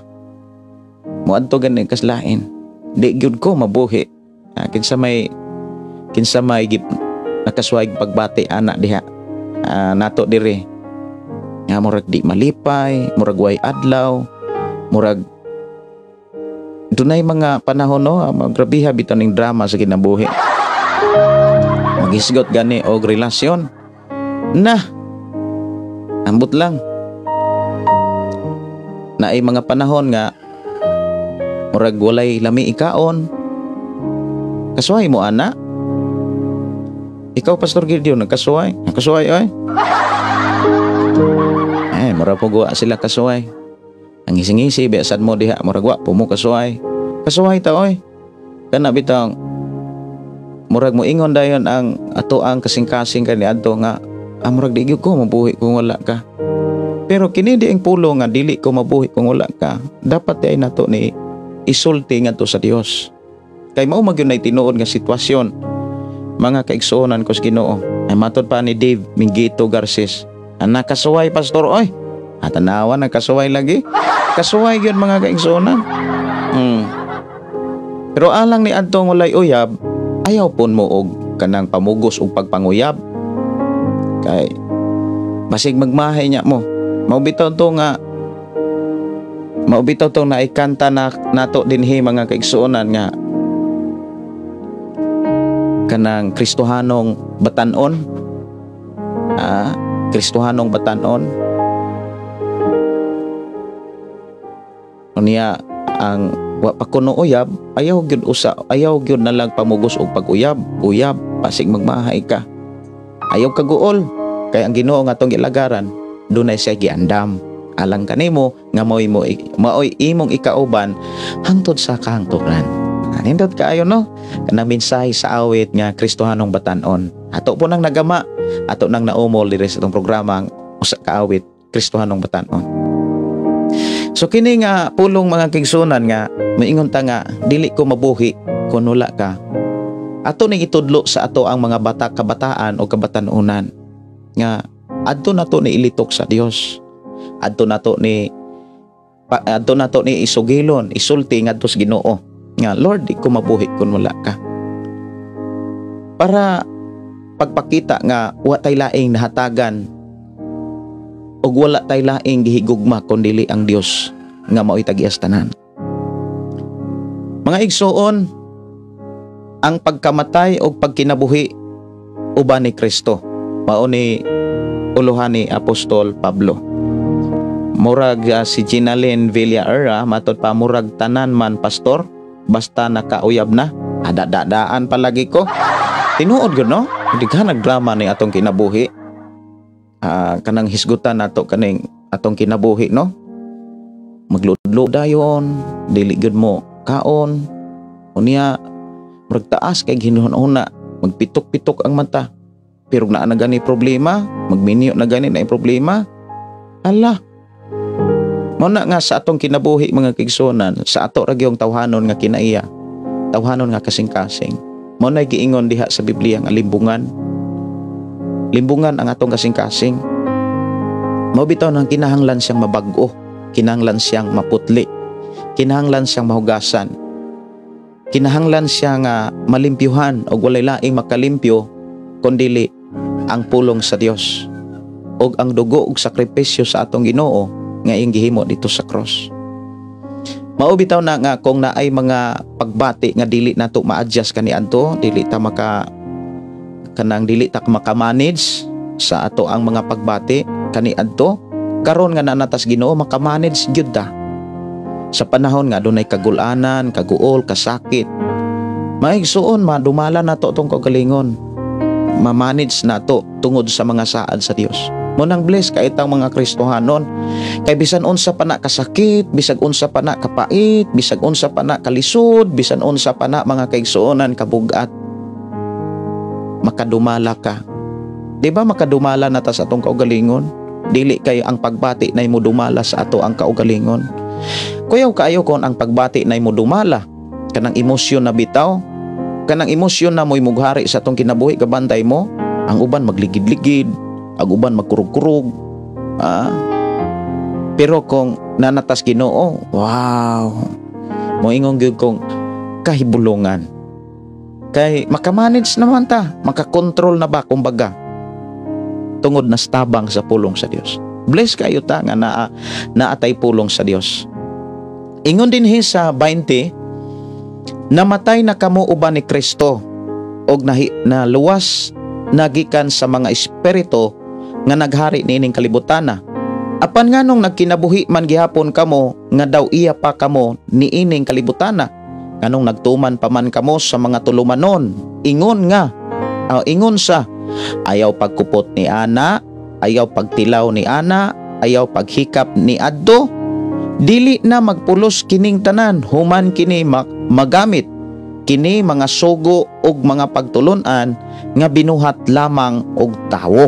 moadto gani kaslain. Di gyud ko mabuhi. Kinsa may nakasuway pagbati ana diha. Nato diri nga murag di malipay, murag way adlaw, murag dunay mga panahon, no, grabiha bitaw ning drama sa kinabuhi. Magisgot gani og relasyon. Na ambot lang. Naay mga panahon nga murag walay lami ikaon. Kasuway mo ana? Ikaw, Pastor Gideon, nagkasuway? Nagkasuway oy. Eh, mura po guwa sila kasuway. Ang ngising-ngisi, biasad mo diha, murag wa po mo kasuway. Kasuway ta oy. Kana bitang murag mo ingon dayon ang ato ang kasing-kasing kani adto nga murag di gyud ko mabuhi kung wala ka. Pero kini di ang pulo nga dili ko mabuhi kung wala ka, dapat ay nato ni isulti ngadto sa Dios. Kay mao magyud nay tinuod nga sitwasyon, mga kaigsuonan ko sa Ginoo. Ay matod pa ni Dave Mingito Garces, ang nakasuway, pastor oy. At tanawa, nagkasuway lagi. Kasuway gyud, mga kaigsuonan. Pero alang ni adtong walay uyab, ayaw pon mo og kanang pamugos og pagpanguyab. Kay basig magmahay niya mo. Mao bitaw to naikanta na nato dinhi, mga kaigsuonan, nga kanang Kristohanong batanon. Ah, Kristohanong batanon. Unya ang wa pa kuno uyab, ayaw gyud usa, ayaw gyud na lang pamugos og pag-uyab, uyab, basig magmahay ka. Ayaw kaguol kay ang Ginoo nga atong gilagaran, dunay siya giandam alang kanimo nga maoy imong ikauban hangtod sa kahangturan. Nindot kaayo, no, kanang mensahe sa awit nga Kristohanong batanon. Ato po nang nagama, ato nang naumol diri sa atong programa ang usa ka awit, Kristohanong batanon. So kini nga pulong, mga kaigsuonan, nga moingon ta nga dili ko mabuhi kun wala ka. Ato ning itudlo sa ato ang mga bata, kabataan o kabatanunan nga adto nato ni ilitok sa Dios. Adto nato ni isugilon, isulti ngadto sa Ginoo nga, "Lord, di ko mabuhi kun wala ka." Para pagpakita nga wa tay laing nahatagan ug wala tay laing gihigugma kun dili ang Dios nga mao'y tag-ias tanan. Mga igsuon, ang pagkamatay o pagkinabuhi uban ni Kristo. Mao ni uluhan ni Apostol Pablo. Murag si Ginalyn Villaera, matod pa murag tanan man, pastor, basta nakauyab na, adadadaan palagi ko. Tinuod gyud, no? Hindi ka nagdrama ni atong kinabuhi. Kanang hisgutan nato kaning atong kinabuhi, no? Magludlo dayon, dili gyud mo kaon. Unya murag taas kay ginuhuna, magpitok-pitok ang mata. Pero naa na gani problema, magminyo na gani na problema. Ala. Mao na nga sa atong kinabuhi, mga kaigsuonan, sa ato ra gyung tawhanon nga kinaiya, tawhanon nga kasing-kasing. Mao na giingon diha sa Biblia nga limbungan. Limbungan ang atong kasing-kasing. Mao bitaw nang kinahanglan siyang mabag-o, kinahanglan siyang maputli, kinahanglan siyang mahugasan. Kinahanglan siya nga malimpyuhan og walay laing makalimpyo kundili ang pulong sa Dios ug ang dugo ug sakripisyo sa atong Ginoo nga iyang gihimo dito sa cross. Mao bitaw na nga kung naay mga pagbati nga dili nato ma-adjust kaniadto, dili ta maka kanang dili ta maka-manage sa ato ang mga pagbati kaniadto, karon nga naa na tas Ginoo, maka-manage gyud ta. Sa panahon nga adunay kagulanan, kaguol, kasakit, maigsuon, madumala nato atong kaugalingon. Ma-manage nato tungod sa mga saad sa Dios. Mao nang bless kay tang mga Kristohanon. Kay bisan unsa pa na kasakit, bisag unsa pa na kapait, bisag unsa pa na kalisod, bisan unsa pa na, mga kaigsuonan, kabugat, makadumala ka. Di ba makadumala na ta sa atong kaugalingon? Dili kay ang pagbati na mo dumala sa ato ang kaugalingon. Kuyaw kaayo kon ang pagbati na mo dumala, kanang emosyon na bitaw, kanang emosyon na mo'y mughari sa atong kinabuhi, kabantay mo, ang uban magligid-ligid, ang uban magkurug-kurug. Ah. Pero kung naa na tas Ginoo, wow. Moingon gyud kong kahibulungan. Kay makamanage naman ta, makakontrol na ba kumbaga, tungod na tabang sa pulong sa Dios. Bless kayo ta nga naa naatay pulong sa Dios. Ingon dinhi sa 20, namatay na kamo uban ni Kristo og naluwas nagikan sa mga espiritu nga naghari niining kalibutana. Apan nganong nagkinabuhi man gihapon kamo nga daw iya pa kamo niining kalibutana? Nganong nagtuman pa man kamo sa mga tulumanon? Ingon sa ayaw pagkupot ni ana, ayaw pagtilaw ni ana, ayaw paghikap ni adto. Dili na magpulos kining tanan human kini magamit kini mga sugo ug mga pagtulunan nga binuhat lamang og tawo.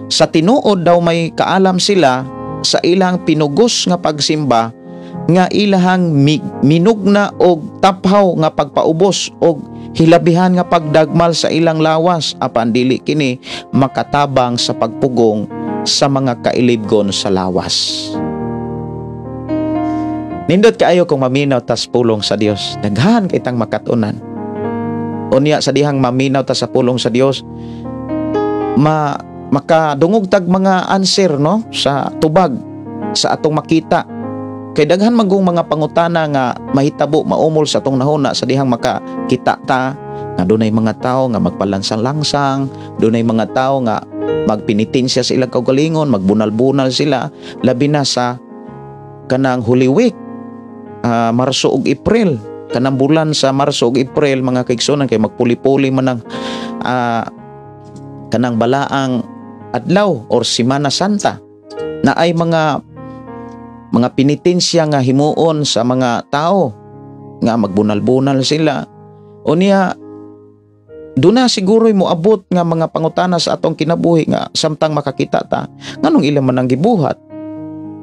Sa tinuod daw may kaalam sila sa ilang pinugos nga pagsimba nga ilahang minugna og taphaw nga pagpaubos og hilabihan nga pagdagmal sa ilang lawas, apan dili kini makatabang sa pagpugong sa mga kailibgon sa lawas. Nindot kaayo kung maminaw tas pulong sa Dios. Daghan kay tang makatunan. Unya sa dihang maminaw ta sa pulong sa Dios, makadungog tag mga answer, no, sa tubag sa atong makita. Kay daghan magong mga pangutana nga mahitabo, maumol sa atong nahuna sa dihang makakita ta nga dunay mga tao nga magpalansang-langsang, dunay mga tao nga magpinitensya sa ilang kaugalingon, magbunal-bunal sila, labi na sa kanang Holy Week, Marso ug April, kanang bulan sa Marso ug April, mga kaigsunan, kay magpuli-puli man ang kanang balaang adlaw or Simana Santa, na ay mga pinitensya nga himuon sa mga tao nga magbunal-bunal sila. Unya duna siguro moabot nga mga pangutana sa atong kinabuhi nga samtang makakita ta, nganong ila man ang gibuhat,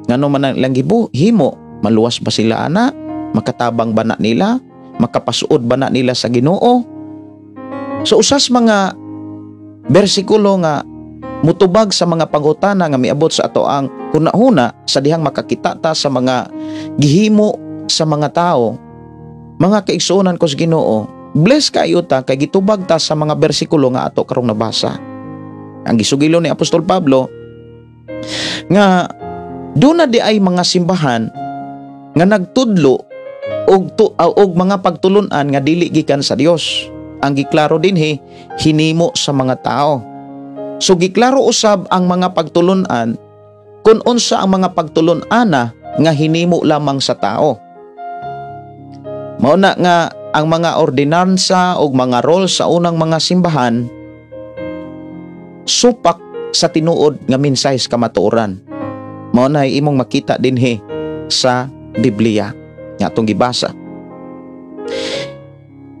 nganong man ang ilang himo, maluwas ba sila ana, makatabang ba na nila, makapasuod ba na nila sa Ginoo? So usas mga bersikulo nga mutubag sa mga pangutana nga miabot sa ato ang hunahuna sa dihang makakita ta sa mga gihimo sa mga tao, mga kaigsuonan ko sa Ginoo, bless kayo ta kay gitubag ta sa mga bersikulo nga ato karong nabasa. Ang gisugilo ni Apostol Pablo nga duna di ay mga simbahan nga nagtudlo og mga pagtulunan nga dili gikan sa Dios. Ang giklaro dinhi, hinimo sa mga tao. So giklaro usab ang mga pagtulunan kung unsa ang mga pagtulun-ana nga hinimo lamang sa tao. Mao na nga ang mga ordinansa o mga role sa unang mga simbahan supak sa tinuod nga mensahe sa kamatuoran. Mao na imong makita dinhi sa Biblia nga atong gibasa.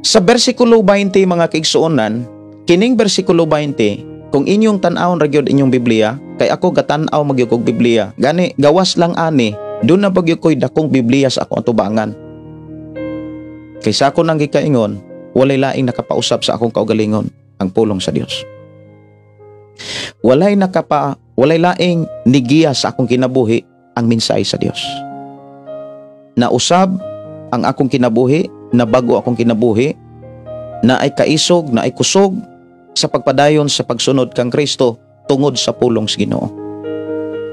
Sa bersikulo 20, mga kaigsuonan, kining bersikulo 20, kung inyong tan-awon ra gyud inyong Biblia, kay ako gatan-aw magyud og Biblia. Gani gawas lang ani, doon na magyud ko'y dakong Biblia sa akong atubangan. Kay sa ako nang gikaingon, walay laing nakapausap sa akong kaugalingon, ang pulong sa Dios. Walay laing nigiya sa akong kinabuhi ang mensahe sa Dios. Nausab ang akong kinabuhi, nabago akong kinabuhi, na ay kaisog, na ay kusog sa pagpadayon sa pagsunod kang Kristo tungod sa pulong sa Ginoo.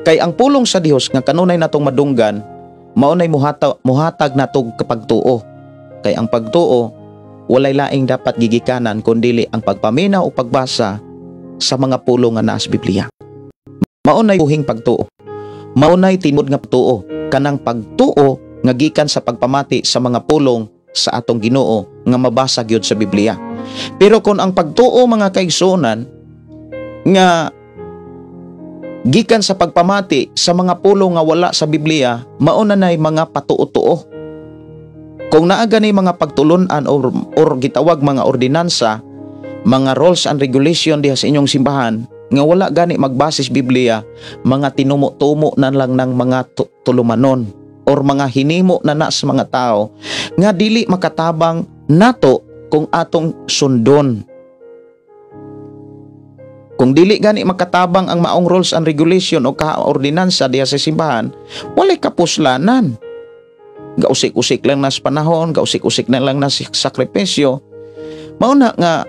Kay ang pulong sa Dios nga kanunay natong madunggan, mao nay muhatag natog kapagtuo. Kay ang pagtuo walay laing dapat gigikanan kundili ang pagpaminaw o pagbasa sa mga pulong nga naa sa Biblia. Mao nay buhing pagtuo. Mao nay tinuod nga pagtuo, kanang pagtuo nga gikan sa pagpamati sa mga pulong sa atong Ginoo nga mabasa gyud sa Biblia. Pero kung ang pagtuo mga kaigsuonan nga gikan sa pagpamati sa mga pulong nga wala sa Biblia, mao na nay mga patuo-tuo. Kung naa gani mga pagtulun-an or gitawag mga ordinansa, mga rules and regulation diha sa inyong simbahan nga wala gani magbasis Biblia, mga tinumo-tumo na lang ng mga tulumanon or mga hinimo na na sa mga tao nga dili makatabang nato kung atong sundon. Kung dili gani makatabang ang maong rules and regulation o ka-ordinansa diha sa simbahan, walay kapuslanan. Gausik-usik lang na sa panahon, gausik-usik na lang na sa sakripisyo. Mao na nga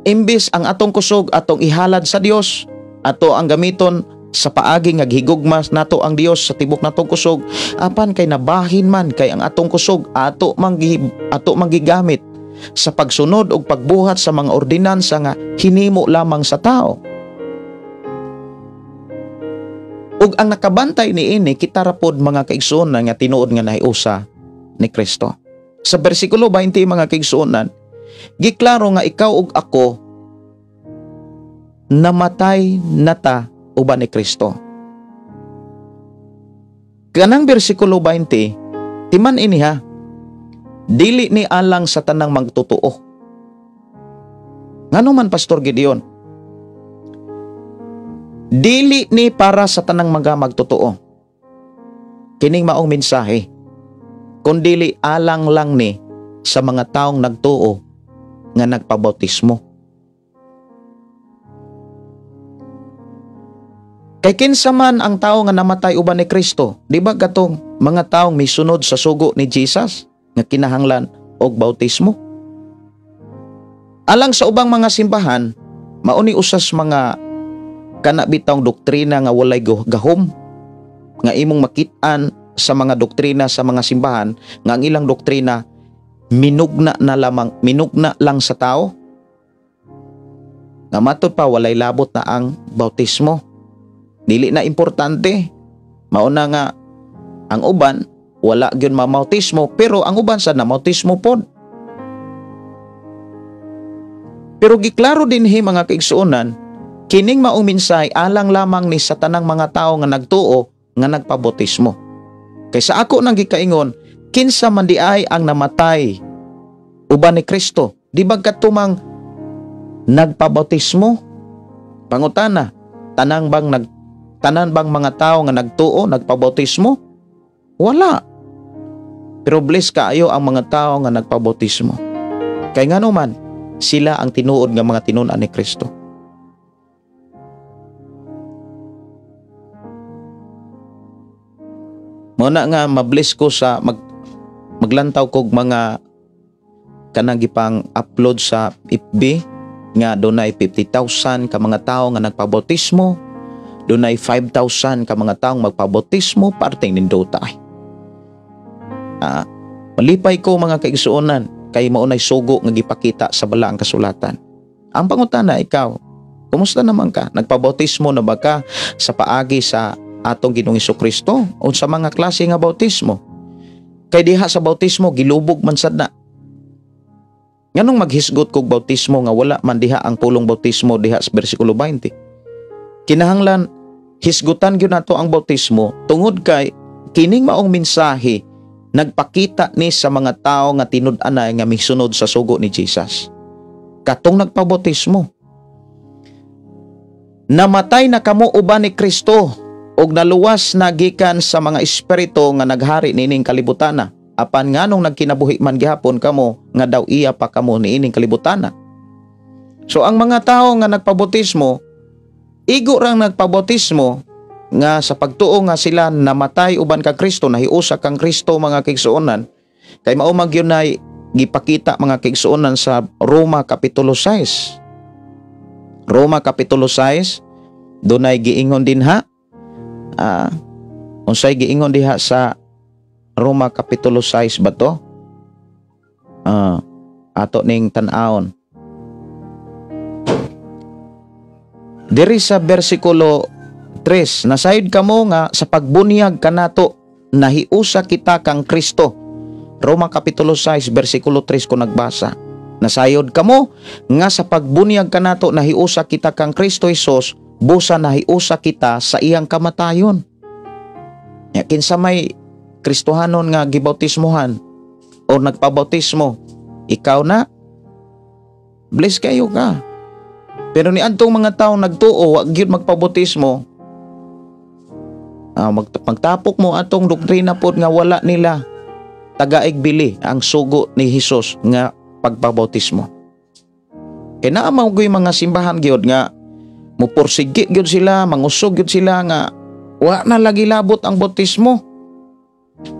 imbis ang atong kusog atong ihalad sa Dios, ato ang gamiton sa paagi nga gihigugma nato ang Dios sa tibok natong kusog, apan kay nabahin man kay ang atong kusog ato mang gigamit sa pagsunod og pagbuhat sa mga ordinansa nga hinimo lamang sa tao. Ug ang nakabantay niini kita ra pod mga kaigsuonan nga tinuod nga nahiusa ni Kristo. Sa bersikulo 20 mga kaigsuonan, giklaro nga ikaw ug ako namatay nata uban ni Kristo. Kanang bersikulo 20, timan ini ha, dili ni alang sa tanang magtotoo. Ngano man Pastor Gideon? Dili ni para sa tanang mga magtotoo kining maong mensahe, kundili alang lang ni sa mga taong nagtuo nga nagpabautismo. Kay kinsa man ang tao nga namatay uban ni Kristo, di ba katong mga taong misunod sa sugo ni Jesus nga kinahanglan og bautismo? Alang sa ubang mga simbahan, mao ni usas mga kana bitawng doktrina nga walay gahom, nga imong makit-an sa mga doktrina sa mga simbahan nga ang ilang doktrina minugna na lamang, minugna lang sa tao. Nga matud pa walay labot na ang bautismo. Dili na importante. Mao na nga ang uban wala gyud mamautismo, pero ang uban sa namautismo pod. Pero giklaro dinhi mga kaigsuonan, kining maong mensahe alang lamang ni sa tanang mga tao nga nagtuo nga nagpabautismo. Kay sa ako nang gikaingon, kinsa man diay ang namatay uban ni Kristo, di ba katumang nagpabautismo? Pangutana, tanan bang mga tao nga nagtuo nagpabautismo? Wala. Pero bless kaayo ang mga tao nga nagpabautismo. Kay ngano man, sila ang tinuod nga mga tinun-an ni Kristo. Muna nga mabless ko sa maglantaw kog mga kanang gipang upload sa FB nga dunay 50,000 ka mga tao nga nagpabautismo, dunay 5,000 ka mga taong magpabautismo, parteng nindota ay. Malipay ko mga kaigsuonan kay mao nay sugo nga gipakita sa balaang kasulatan. Ang pangutana, ikaw, kumusta naman ka? Nagpabautismo na ba ka sa paagi sa atong Ginoong Hesukristo o sa mga klase nga bautismo? Kay diha sa bautismo gilubog man sad na. Nganong maghisgot kog bautismo nga wala man diha ang pulong bautismo diha sa bersikulo 20? Kinahanglan hisgutan gyud nato ang bautismo tungod kay kining maong mensahe nagpakita ni sa mga tao nga tinud-anay nga misunod sa sugo ni Jesus. Katong nagpabautismo, namatay na kamo uban ni Kristo og naluwas na gikan sa mga espiritu nga naghari niining kalibutana. Apan nganong nagkinabuhi man gihapon kamo nga daw iya pa kamo niining kalibutana. So ang mga tao nga nagpabautismo, igo rang nagpabautismo nga sa pagtuo nga sila namatay uban ka Kristo, nahiusa kang Kristo mga kaigsuonan. Kay mao man gyud nay gipakita mga kaigsuonan sa Roma Kapitulo 6. Roma Kapitulo 6, dunay giingon dinha, Unsay giingon diha sa Roma Kapitulo 6 ba to? Ato ning tan-awon. Diri sa bersikulo 3, nasayod kamo nga sa pagbunyag kanato nahiusa kita kang Kristo. Roma Kapitulo 6 bersikulo 3 ko nagbasa. Nasayod kamo nga sa pagbunyag kanato nahiusa kita kang Kristo Hesus, busa nahiusa kita sa iyang kamatayon. Ya, kinsa may Kristohanon nga gibautismohan o nagpabautismo, ikaw na, bless kayo ka. Pero ni adtong mga tao nagtuo, wa gyud magpabautismo, magtapok mo atong doktrina pod nga wala nila tagaig bili ang sugo ni Hesus nga pagpabautismo. Kay naa man gyud mga simbahan gyud nga muporsige gyud sila, mangusog gyud sila nga wa na lagi labot ang bautismo.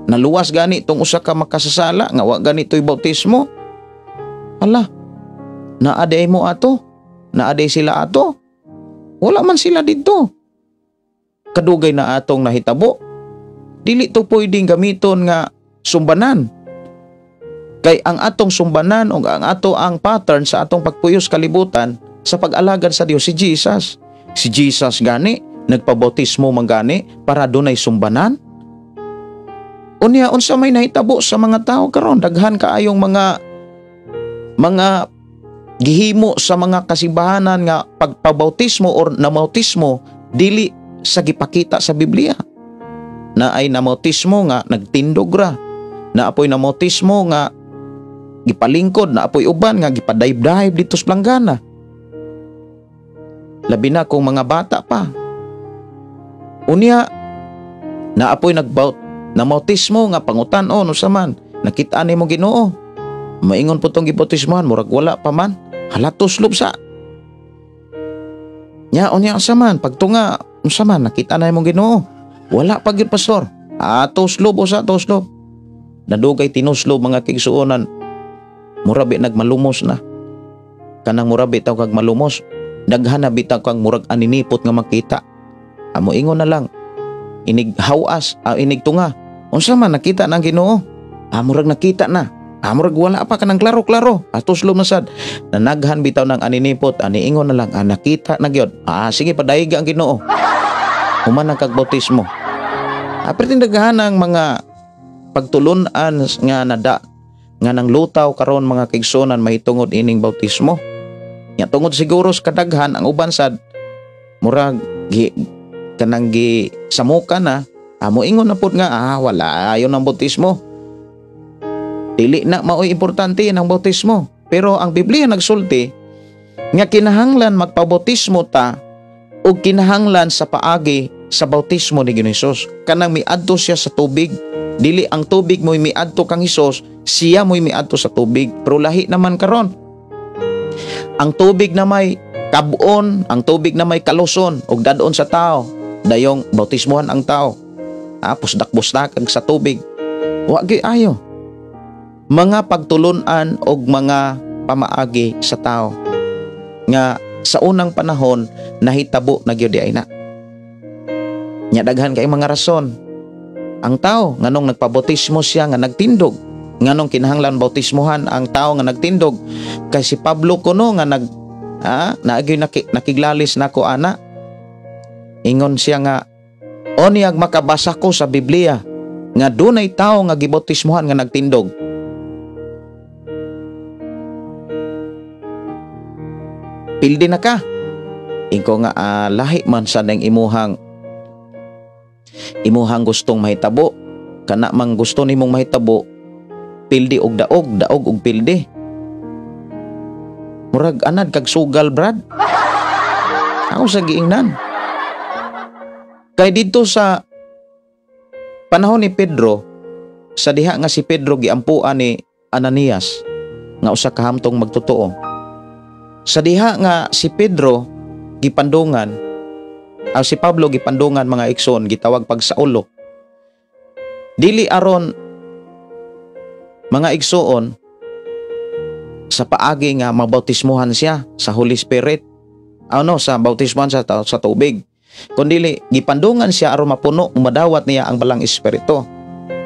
Naluwas gani tong usa ka makasasala nga wa gani toy bautismo. Hala, naaday mo ato, naaday sila ato. Wala man sila didto. Kadugay na atong nahitabo. Dili to pwedeng gamiton nga sumbanan. Kay ang atong sumbanan o ang ato ang pattern sa atong pagpuyos kalibutan sa pag-alagad sa Dios si Jesus. Si Jesus gani nagpabautismo man gani para dunay sumbanan. Unya unsa may nahitabo sa mga tao karon, daghan kaayong mga gihimo sa mga kasimbahanan nga pagpabautismo or namautismo dili sa gipakita sa Biblia. Na ay namautismo nga nagtindog ra, na apoy namautismo nga gipalingkod, na apoy uban nga gipadayb-dayb dito sa planggana. Labi na kung mga bata pa. Unya na apoy namautismo nga pangutan-on usa man, nakita nimo Ginoo. Maingon po tong gibautismohan, murag wala pa man, hala tuslob sa. Nya unya usa man, pagtunga unsa man, nakita na imong Ginoo. Wala pa gyud, pastor. Tuslob usa, tuslob. Nadugay tinuslob mga kigsuonan. Mura bi nagmalumos na. Kanang mura bitaw kag malumos, daghan na bitaw kag murag aninipot nga makita. Amo ingon na lang, inig hawas, inig tunga. Unsa man nakita ng Ginoo? Murag nakita na. Murag wala pa kanang klaro-klaro. Tuslob na sad. Nanaghan bitaw ng aninipot, ani ingon na lang, nakita na gyud. Sige padayga ang Ginoo. Human ang kagbautismo. Pero daghan ang mga pagtulun-an nga nada nga nang lutaw karon mga kaigsuonan mahitungod ining bautismo. Nya tungod siguro sa kadaghan ang uban sad murag gi, kanang gi samuka na, amo ingon na pud nga wala ayon ang bautismo. Dili na maoy importante ang bautismo. Pero ang Biblia nagsulti nga kinahanglan magpabautismo ta ug kinahanglan sa paagi sa bautismo ni Ginoong Hesus. Kanang miadto siya sa tubig. Dili ang tubig mo'y miadto kang Hesus, siya mo'y miadto sa tubig. Pero lahi naman karon. Ang tubig na may kabon, ang tubig na may kaluson ug dadon sa tao, dayong bautismohan ang tao. Pusdak-busdak sa tubig. Wa gyud ayo. Mga pagtulun-an og mga pamaagi sa tao nga sa unang panahon nahitabo na gyud ay na. Nya daghan kay mga rason. Ang tao nganong nagpabautismo siya nga nagtindog, nganong kinahanglan bautismohan ang tao nga nagtindog, kay si Pablo kuno nga nag naagyoy nakiglalis nako ana. Ingon siya nga onyag makabasa ko sa Biblia nga dunay tao nga gibautismohan nga nagtindog. Pildi na ka. Inko nga lahi man sa nang imuhang gustong mahitabo, kana mang gusto nimong mahitabo, pildi og daog, daog og pildi. Murag anad kag sugal, brad. Ako sa giingnan. Kay didto sa panahon ni Pedro, sa diha nga si Pedro giampuan ni Ananias nga usa ka hamtong magtotoo. Sa diha nga si Pedro gipandungan, si Pablo gipandungan mga igsoon, gitawag pag Saulo. Dili aron mga igsoon sa paagi nga mabautismohan siya sa Holy Spirit. Ano, sa bautismohan sa tubig. Kundili gipandungan siya aron mapuno, madawat niya ang Balang Espiritu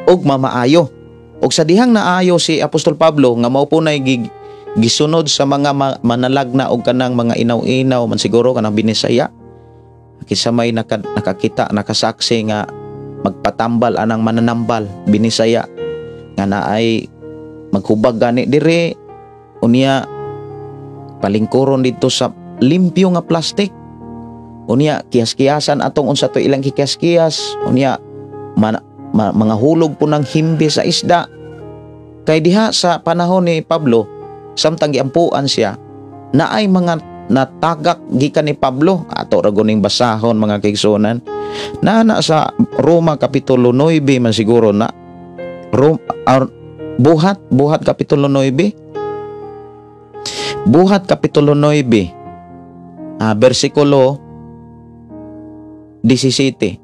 ug mamaayo. Ug sa dihang naayo si Apostol Pablo nga mao po nay gisunod sa mga manalagna og kanang mga inaw-inaw man siguro, kanang Binisaya, kinsa may nakakita, nakasaksi nga magpatambal anang mananambal Binisaya nga naay maghubag gani dire, unya palingkuron didto sa limpyo nga plastic, unya kiyas-kiyasan atong unsa to ilang kiyas-kiyas, unya mga hulog po ng himbi sa isda? Kay diha sa panahon ni Pablo, samtang giampuan siya, naay mga natagak gikan ni Pablo. Ato ra guning basahon, mga kaigsuonan, na na sa Roma kapitulo 9 man siguro na Rom, Buhat Buhat kapitulo 9, Buhat kapitulo 9, bersikulo 17.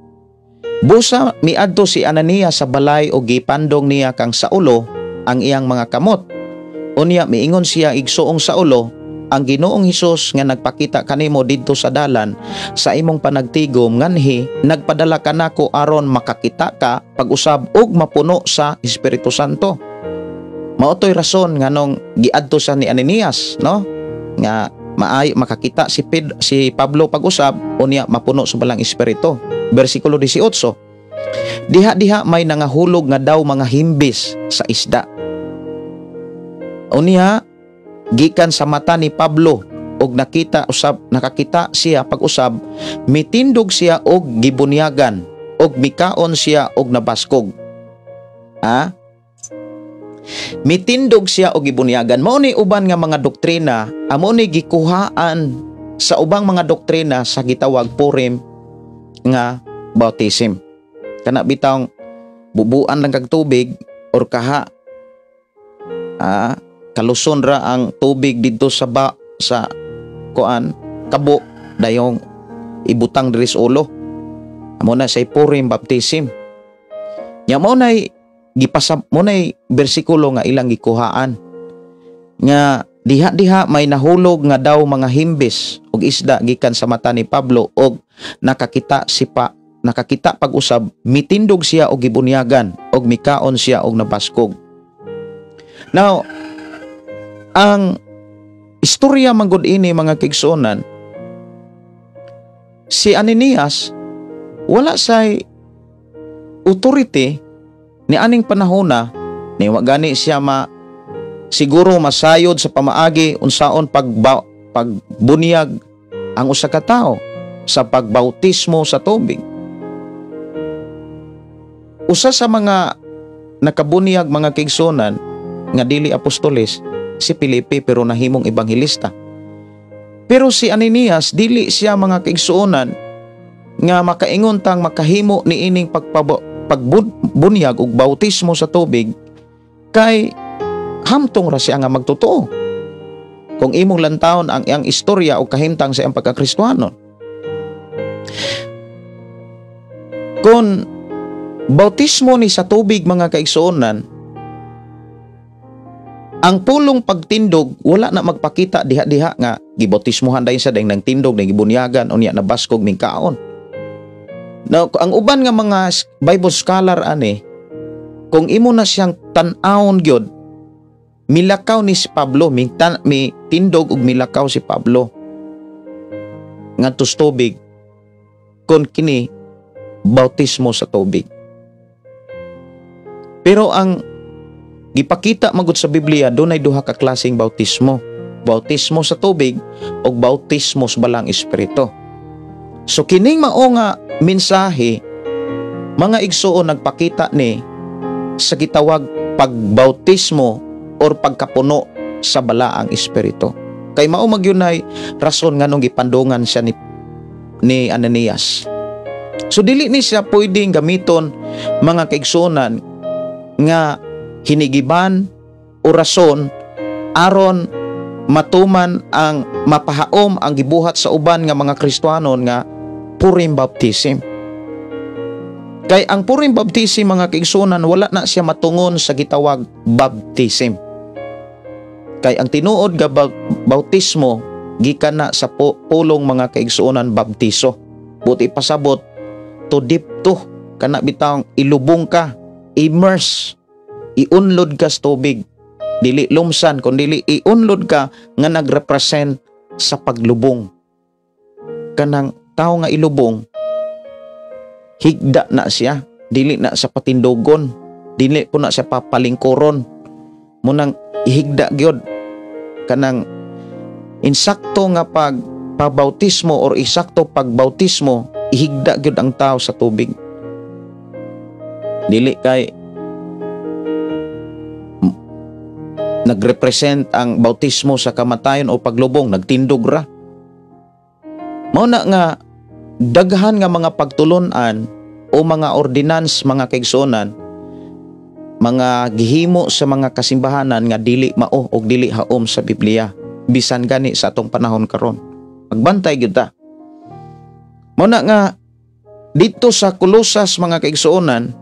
Busa miadto si Ananias sa balay og gipandong niya kang Saulo ang iyang mga kamot. Unya miingon siya, "Igsuong Saulo, ang Ginoong Hesus nga nagpakita kanimo didto sa dalan sa imong panagtigom nganhi, nagpadala kanako aron makakita ka pag-usab ug mapuno sa Espiritu Santo." Mao to'y rason nganong giadto sa ni Ananias, no? Nga maay makakita si Pablo pag-usab, unya mapuno sa Balang Espiritu. Bersikulo 18. Diha-diha may nangahulog nga daw mga himbis sa isda. Unya gikan sa mata ni Pablo og nakita usab, nakakita siya pag-usab, mitindog siya og gibunyagan og mikaon siya og nabaskog. Ha? Mitindog siya og gibunyagan. Mao ni uban nga mga doktrina, amo ni gikuhaan sa ubang mga doktrina sa gitawag Purim nga baptism. Kana bitawng bubuan lang kag tubig or kaha kaluson ra ang tubig didto sa ba sa kuan kabo, dayong ibutang diri sa ulo. Amo na say Purim baptism. Nya mao nay gipasa mo nay bersikulo nga ilang gikuhaan nga diha-diha may nahulog nga daw mga himbis og isda gikan sa mata ni Pablo og nakakita pag-usab, mitindog siya og gibunyagan og mikaon siya og nabaskog. Now, ang istorya manggod ini, mga kaigsuonan, si Ananias wala say authority ni aning panahona ni wa gani siya ma siguro masayod sa pamaagi unsaon pagbunyag ang usa ka tawo sa pagbautismo sa tubig. Usa sa mga nakabunyag, mga kaigsuonan, nga dili apostoles si Felipe, pero nahimong ebanghelista. Pero si Ananias, dili siya, mga kaigsuonan, nga makaingon tang makahimo ni ining pagbunyag og bautismo sa tubig kay hamtong ra siya nga magtotoo. Kung imong lantawon ang iyang istorya o kahimtang sa iyang pagkakristuhanon. Kung bautismo ni sa tubig, mga kaigsuonan, ang pulong pagtindog wala na magpakita diha-diha nga gibautismohan dayon sa dayong nang tindog na gibunyagan, unya nabaskog, mingkaon. Now, ang uban nga mga Bible scholar ani, kung imo na siyang tan-awon gyud, milakaw ni si Pablo, mi tindog ug milakaw si Pablo ngadto sa tubig kung kini bautismo sa tubig. Pero ang gipakita magud sa Biblia, dunay duha ka klaseng bautismo. Bautismo sa tubig ug bautismo sa Balang Espiritu. So kining mao nga mensahe, mga igsuon, nagpakita ni sa gitawag pagbautismo or pagkapuno sa Balaang Espiritu. Kay mao magyunay rason nganong gipandungan siya ni Ananias. So dili ni siya pwedeng gamiton, mga kaigsuonan, nga hinigiban o rason aron matuman ang mapahaom ang gibuhat sa uban nga mga Kristohanon nga Purim baptism. Kay ang Purim baptism, mga kaigsuonan, wala na siya matungon sa gitawag baptism. Kay ang tinuod nga bautismo gikan na sa pulong, mga kaigsuonan, baptiso. Buti pasabot to dip to kana bitawng ilubong ka, immerse, iunlod ka sa tubig. Dili lumsan kun dili iunlod ka nga nagrepresent sa paglubong. Kanang tao nga ilubong, higda na siya, dili na sa patindugon, dili po na siya papalingkuron. Munang ihigda gyud kanang insakto nga pag pabautismo or isakto pagbautismo, ihigda gyud ang tao sa tubig. Dili kay nagrepresent ang bautismo sa kamatayon o paglubong, nagtindog ra. Mao na nga daghan nga mga pagtulon-an o mga ordinance, mga kaigsuonan, mga gihimo sa mga kasimbahanan nga dili mao og dili haom sa Biblia bisan gani sa atong panahon karon. Magbantay gyud ta. Mao na nga dito sa Kolosas, mga kaigsuonan,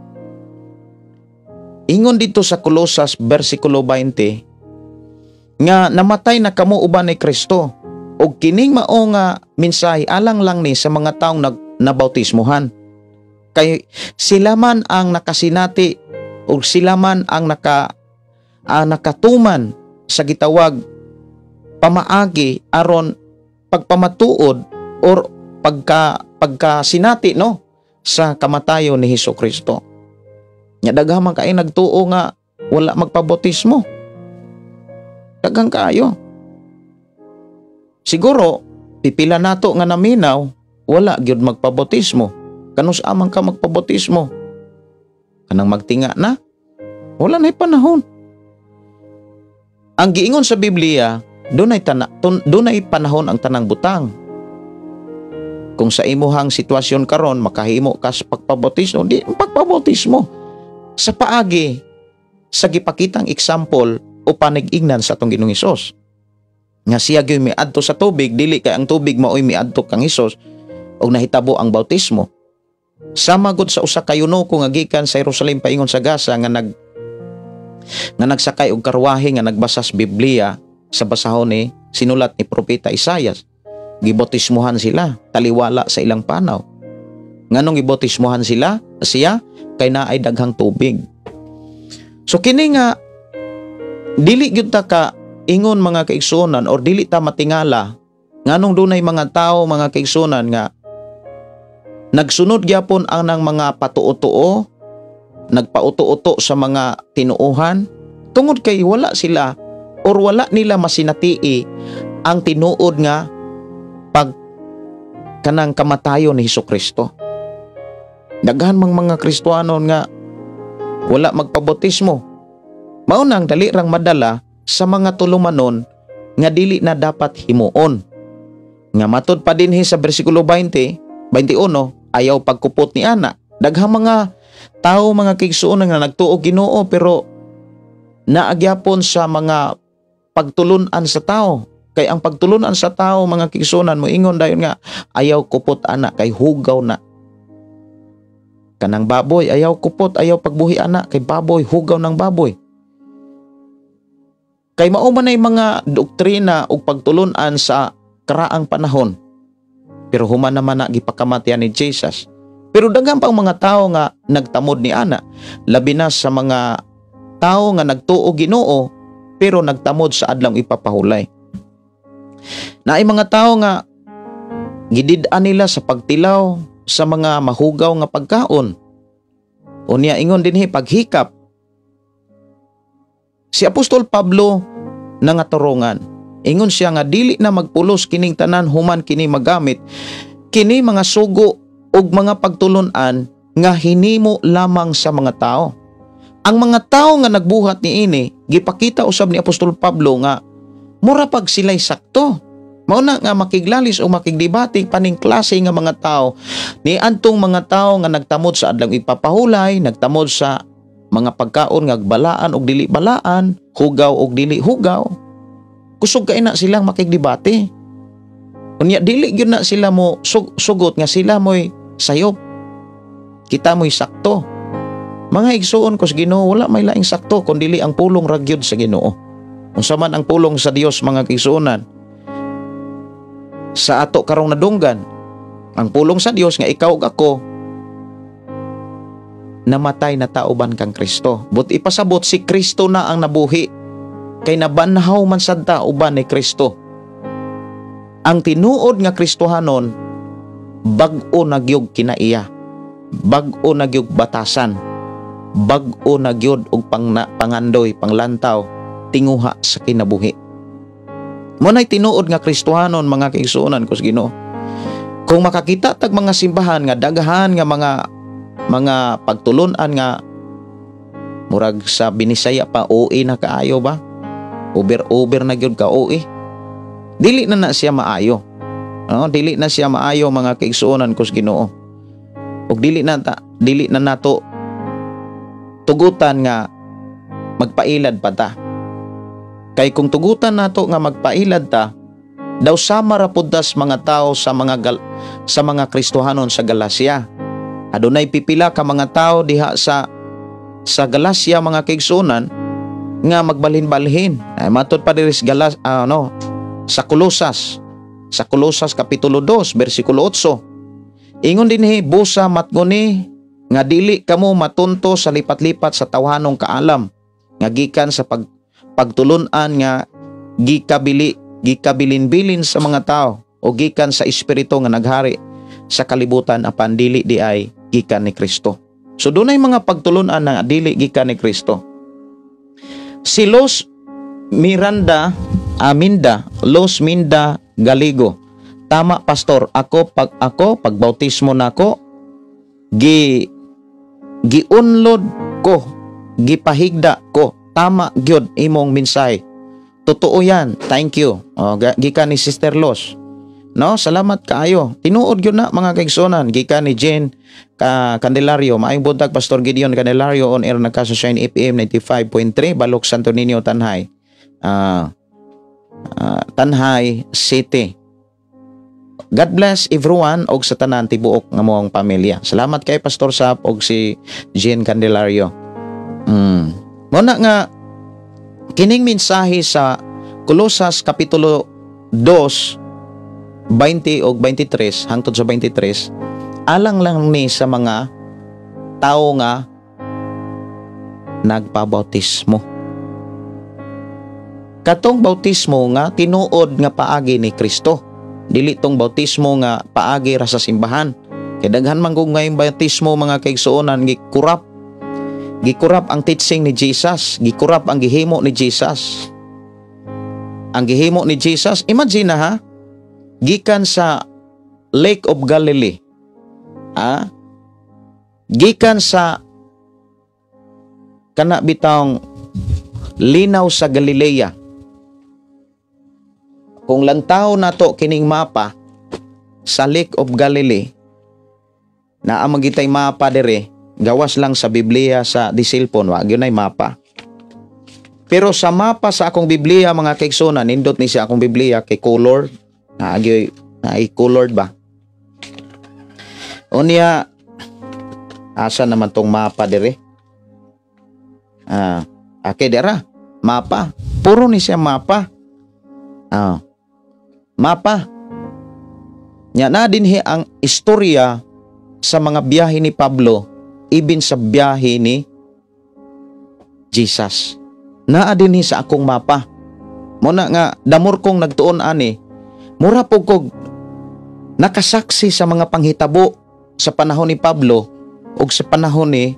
ingon dito sa Kolosas versikulo 20 nga namatay na kamo uban ni Kristo, ug kining mao nga mensahe alang lang ni sa mga taong nabautismuhan, kay sila man ang nakasinati ug sila man ang nakatuman sa gitawag pamaagi aron pagpamatuod or pagkasinati, no, sa kamatayon ni Hesus Kristo. Nya daghan man kay nagtuo nga wala magpabautismo. Daghang kaayo. Siguro pipila nato nga naminaw wala gyud magpabautismo. Kanus amang ka magpabautismo? Kanang magtinga na? Wala na'y panahon. Ang giingon sa Biblia, dunay panahon ang tanang butang. Kung sa imuhang sitwasyon karon makahimo ka sa pagpabautismo, di pagpabautismo sa paagi sa gipakitang example o panig-ingnan sa atong Ginoong Hesus. Nga siya gyud miadto sa tubig, dili kay ang tubig maoy miadto kang Hesus og nahitabo ang bautismo. Sama gud sa usa ka eunuko nga gikan sa Jerusalem paingon sa Gaza nga nagsakay og karwahe nga nagbasa sa Biblia sa basahon ni sinulat ni propeta Isayas. Gibautismuhan sila taliwala sa ilang panaw. Nganong gibautismuhan sila siya? Kay naay daghang tubig. So kini nga dili gyud ta ka ingon, mga kaigsuonan, or dili ta matingala nganong dunay mga tao, mga kaigsuonan, nga nagsunod gyapon ang nang mga patuo-tuo, nagpauto-uto sa mga tinuohan, tungod kay wala sila or wala nila masinati ang tinuod nga pag kanang kamatayon ni Hesus Kristo. Daghan mang mga Kristohanon nga wala magpabautismo. Mao nang dali rang madala sa mga tulumanon nga dili na dapat himuon. Nga matod pa dinhi sa bersikulo 20, 21, ayaw pagkupot ni ana. Daghang mga tao, mga kaigsuonan, nga nagtuo Ginoo pero naagyapon sa mga pagtulunan sa tao. Kay ang pagtulunan sa tao, mga kaigsuonan, moingon dayon nga ayaw kupot ana kay hugaw na. Kanang baboy, ayaw kupot, ayaw pagbuhi ana kay baboy, hugaw ng baboy. Kay mao man ay mga doktrina ug pagtulunan sa karaang panahon. Pero human naman na gipakamatian ni Jesus. Pero daghan pang mga tao nga nagtamod ni ana, labi na sa mga tao nga nagtuo Ginoo pero nagtamod sa adlaw ipapahulay. Naay mga tao nga gidid-an nila sa pagtilaw sa mga mahugaw nga pagkaon. Unya ingon dinhi paghikap. Si Apostol Pablo nangaturongan. Ingon siya nga dili na magpulos kining tanan human kini magamit kini mga sugo ug mga pagtulun-an nga hinimo lamang sa mga tao. Ang mga tao nga nagbuhat niini, gipakita usab ni Apostol Pablo nga mura pag sila'y sakto. Mao na nga makiglalis o makigdebate paning klase nga mga tao ni antong mga tao nga nagtamod sa adlaw ipapahulay, nagtamod sa mga pagkaon nga balaan og dili balaan, hugaw og dili hugaw. Kusog kay na silang makigdebate. Unya dili gyud na sila mo sugot nga sila mo'y sayop. Kita mo'y sakto. Mga igsuon ko sa Ginoo, wala may laing sakto kun dili ang pulong ra gyud sa Ginoo. Unsa man ang pulong sa Dios, mga igsuonan, sa ato karong nadunggan, Ang pulong sa Dios nga ikaw ug ako namatay na ta uban kang Kristo. But ipasabot si Kristo na ang nabuhi kay nabanhaw man sad ta uban ni Kristo. Ang tinuod nga Kristohanon, bag-o na gyud kinaiya. Bag-o na gyud batasan. Bag-o na gyud og pangandoy, panglantaw, tinguha sa kinabuhi. Mo nay tinuod nga Kristohanon, mga kaigsuonan ko sa Ginoo. Kung makakita tag mga simbahan nga daghan nga mga pagtulunan nga murag sa Binisaya pa, OA na kaayo ba? Over over na gyud ka OA. Dili na na siya maayo. No, dili na siya maayo, mga kaigsuonan ko sa Ginoo. Ug dili na nato tugutan nga magpailad pa ta. Kay kung tugutan nato nga magpailad ta, daw sama ra pud tas mga tao sa mga Kristohanon sa Galacia. Adunay pipila ka mga tao diha sa Galacia, mga kaigsuonan, nga magbalhin-balhin. Ay, matud pa diri sa Galas, no, sa Kolosas. Sa Kolosas kapitulo 2 bersikulo 8. Ingon dinhi, "Busa matngoni nga dili kamo matunto sa lipat-lipat sa tawhanong kaalam nga gikan sa pagtulun-an nga gikabilin-bilin sa mga tao o gikan sa espiritu nga naghari sa kalibutan apan dili diay gikan ni Kristo." So dunay mga pagtulun-an nga dili gikan ni Kristo. Si Los Miranda Aminda, Los Minda Galigo. "Tama, pastor, ako pag bautismo nako giunlod ko, gipahigda ko. Tama gyud imong mensahe. Totoo yan. Thank you." O, gikan ni Sister Los. No, salamat kaayo. Tinuod gyud na, mga kaigsuonan, gikan ni Jane ka Candelario. "Maayong buntag, Pastor Gideon Candelario, on air na ka sa Shine FM 95.3, Balok, Santo Niño, Tanjay. Tanjay City. God bless everyone og sa tanan tibuok nga moong pamilya." Salamat kay Pastor Sap og si Jane Candelario. Mo na nga kining mensahe sa Kolosas kapitulo 2 20 og 23 hangtod sa 23 alang lang ni sa mga tao nga nagpabautismo. Katong bautismo nga tinuod nga paagi ni Kristo. Dili tong bautismo nga paagi ra sa simbahan. Kay daghan man kung ngayong bautismo, mga kaigsuonan, gikurap. Gikurap ang teaching ni Jesus, gikurap ang gihimo ni Jesus. Ang gihimo ni Jesus, imagine na ha, gikan sa Lake of Galilee. Ah, gikan sa kana bitawng linaw sa Galilea. Kung lantaw nato kining mapa sa Lake of Galilee, naa man gitay mapa dire, gawas lang sa Biblia sa di cellphone, wa gyud nay mapa. Pero sa mapa sa akong Biblia, mga kaigsuonan, nindot ni siya akong Biblia kay color, naagyoy naay colored ba? Unya, asa naman tong mapa dire? Ah, okay dira, mapa. Puro ni siya mapa. Ah. Mapa. Nya na dinhi ang istorya sa mga biyahe ni Pablo ibin sa biyahe ni Jesus. Naa dinhi sa akong mapa. Mo na nga damor kong nagtuon ani, mura po kog nakasaksi sa mga panghitabo sa panahon ni Pablo ug sa panahon ni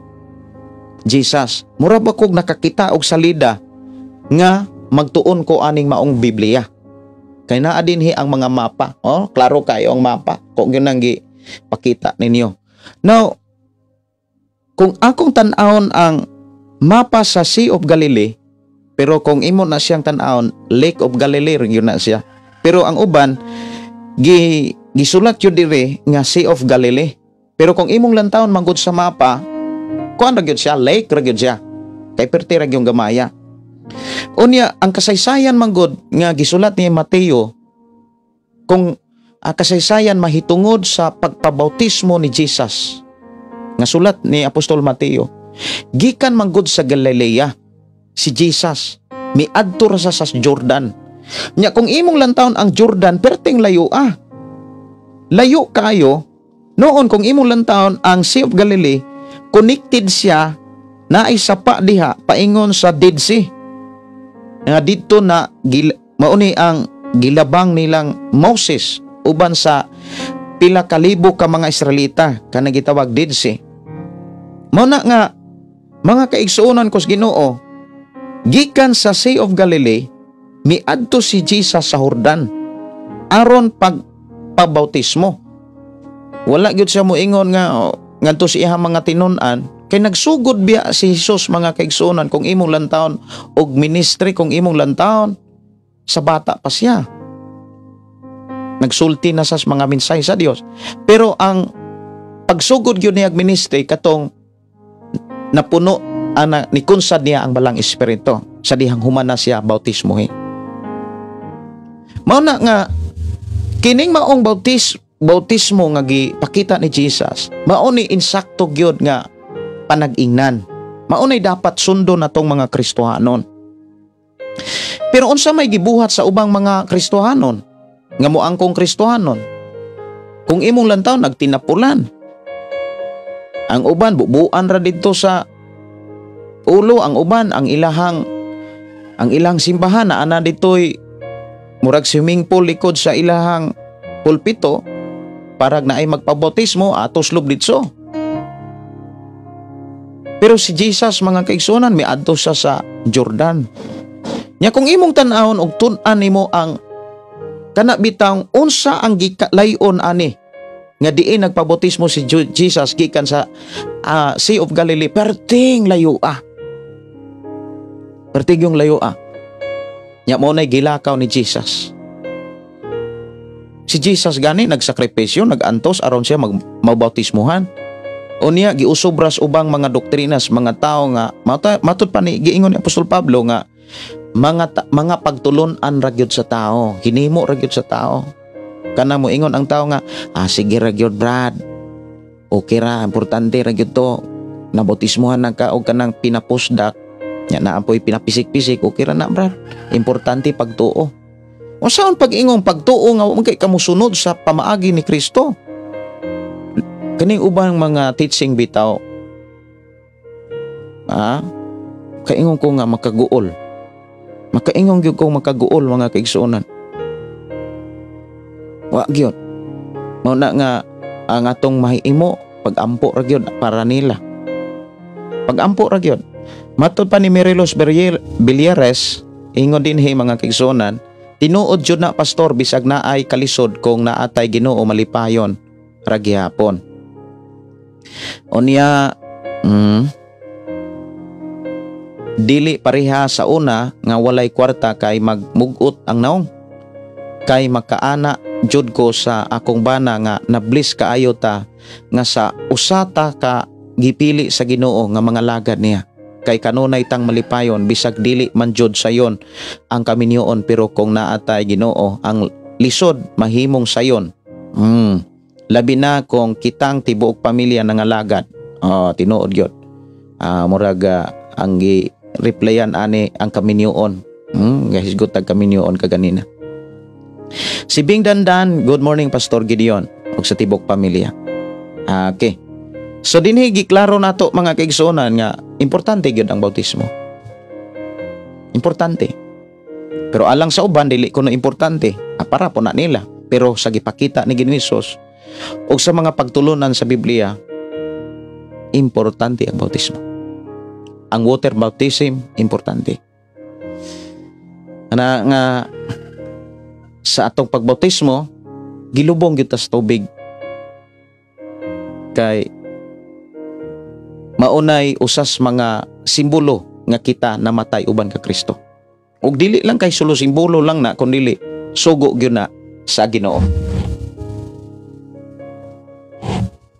Jesus. Mura ba kog nakakita og salida nga magtuon ko aning maong Biblia. Kay naa dinhi ang mga mapa. Oh, klaro kayo ang mapa. Kung yun ang pakita ninyo. Now, kung akong tan-awon ang mapa sa Sea of Galilee, pero kung imo na siyang tan-awon, Lake of Galilee rin yun na siya. Pero ang uban, gisulat yun dire nga Sea of Galilee. Pero kung imong lantawon manggod sa mapa, kuan ra gyud siya, lake ra gyud siya. Kay perti ra gyud gamaya. Unya, ang kasaysayan manggod nga gisulat ni Mateo, kung ang kasaysayan mahitungod sa pagpabautismo ni Jesus nga sulat ni Apostol Mateo, gikan manggod sa Galilea si Jesus, miadto ra sa Jordan. Nya kung imong lantawon ang Jordan, perting layo ah. Layo kayo. Noon, kung imong lantawon ang Sea of Galilee, connected siya na sapa diha paingon sa Dead Sea. Nga didto na mauni ang gilabang nilang Moses uban sa pila kalibo ka mga Israelita kanang gitawag Dead Sea. Mao na nga, mga kaigsuonan ko sa Ginoo, gikan sa Sea of Galilee miadto si Jesus sa Jordan aron pagpabautismo. Wala gyud siya moingon nga, oh, ngadto sa iyang mga tinun-an, kay nagsugod biya si Jesus, mga kaigsuonan, kung imong lantawon og ministry, kung imong lantawon, sa bata pa siya. Nagsulti na sa mga mensahe sa Dios. Pero ang pagsugod gyud niya ministry katong napuno ana ni kunsad niya ang Balang Espiritu sa dihang human na siya bautismohi. Mao na nga kining maong bautismo nga gipakita ni Jesus, mao ni insakto gyud nga panag-ingnan. Mao nay dapat sundon natong mga Kristohanon. Pero unsa may gibuhat sa ubang mga Kristohanon nga moangkong Kristohanon? Kung imong lantaw, nagtinapulan. Ang uban, bubuan ra didto sa ulo. Ang uban, ang ilang simbahan na ana dito'y murag swimming pool likod sa ilahang pulpito, parag naay magpabautismo ato slob ditso. Pero si Jesus, mga kaigsuonan, miadto siya sa Jordan. Nya kung imong tan-awon og tun-an nimo ang kana bitang unsa ang gikalayon ani nga diin nagpabautismo si Jesus gikan sa Sea of Galilee, perting layo ah. Perting yung layo ah. Nya mao nay gilakaw ni Jesus. Si Jesus gani nagsakripisyo, nagantos aron siya magbautismuhan. Unya giusob ras ubang mga doktrinas, mga tao nga matud pa ni giingon ni Apostol Pablo nga mga pagtulon-an ra gyud sa tao, hinimo ra gyud sa tao. Kana mo ingon ang tao nga, "Ah, sige ra gyud, Brad. Okay ra, importante ra gyud to. Nabautismuhan na ka og kanang pinapusdak. Nya naa poy pinapisik-pisik, okay ra na, Brad. Importante pagtuo." Unsaon pag-ingong pagtuo nga wa man kay kamusunod sa pamaagi ni Kristo? Kaning ubang mga teaching bitaw, ah, kaingon ko nga makaguol. Makaingon gyud ko makaguol, mga kaigsuonan. Wa gyud. Mao na nga ang atong mahimo, pagampo ra gyud para nila. Pagampo ra gyud. Matod pa ni Merilos Villeres, ingon dinhi, mga kaigsuonan, "Tinuod jud na, pastor, bisag naay kalisod, kung naatay Ginoo malipayon ra gihapon." Unya, dili pareha sa una nga walay kwarta kay magmugot ang naong. Kay makaana jud ko sa akong bana nga nabliss kaayo ta nga sa usata ka gipili sa Ginoo nga mga lagad niya. Kay kanunay tang malipayon bisag dili man jud sayon ang kaminyoon, pero kung naatay Ginoo, ang lisod mahimong sayon. Labi na kung kitang tibuok pamilya nangalagad. Oh, tinuod gyud. Ah, murag ang gi replyan ani ang kaminyoon. Gahisgot tag kaminyoon kaganina. Si Bing Dandan, "Good morning, Pastor Gideon ug sa tibok pamilya." Ah, okay. So dinhi giklaro nato, mga kaigsuonan, nga importante gyud ang bautismo. Importante. Pero alang sa uban, dili kuno importante. Ah, para po na nila. Pero sa gipakita ni Ginoong Hesus ug sa mga pagtulunan sa Biblia, importante ang bautismo. Ang water baptism, importante. Ana nga sa atong pagbautismo, gilubong gyud ta sa tubig. Kay maunay usas mga simbolo nga kita namatay uban ka Kristo. Ug dili lang kay sulo simbolo lang na, kun dili sugo gyud na sa Ginoo.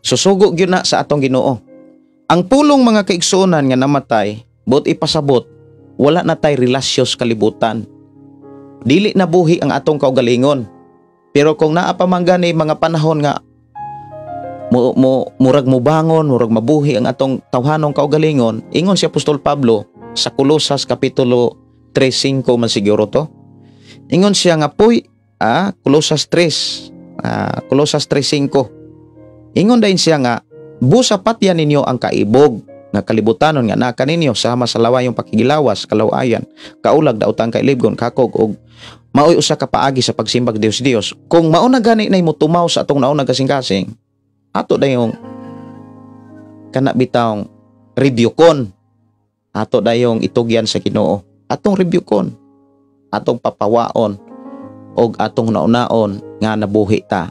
Susugo gyud na sa atong Ginoo. Ang pulong, mga kaigsuonan, nga namatay, buot ipasabot, wala na tay relasyon sa kalibutan. Dili na buhi ang atong kaugalingon. Pero kung naa pa man gani mga panahon nga mo, mo murag mubangon, murag mabuhi ang atong tawhanong kaugalingon, ingon si Apostol Pablo sa Kolosas kapitulo 3:5 man siguro to. Ingon siya nga puy, Kolosas 3, Kolosas 3:5. Ingon dayon siya nga busa patya ninyo ang kaibog nga kalibutanon nga naa kaninyo sama sa lawayong pakigilawas, kalawayan, kaulag, daotang kailibgon, kakog og maoy usa ka paagi sa pagsimbag Dios Dios. Kung mao na gani nay motumaw sa atong naunang kasing-kasing, ato dayong kana bitawng rebuke-on, ato dayong itugyan sa Ginoo, atong rebuke-on, atong papawaon og atong naunaon nga nabuhi ta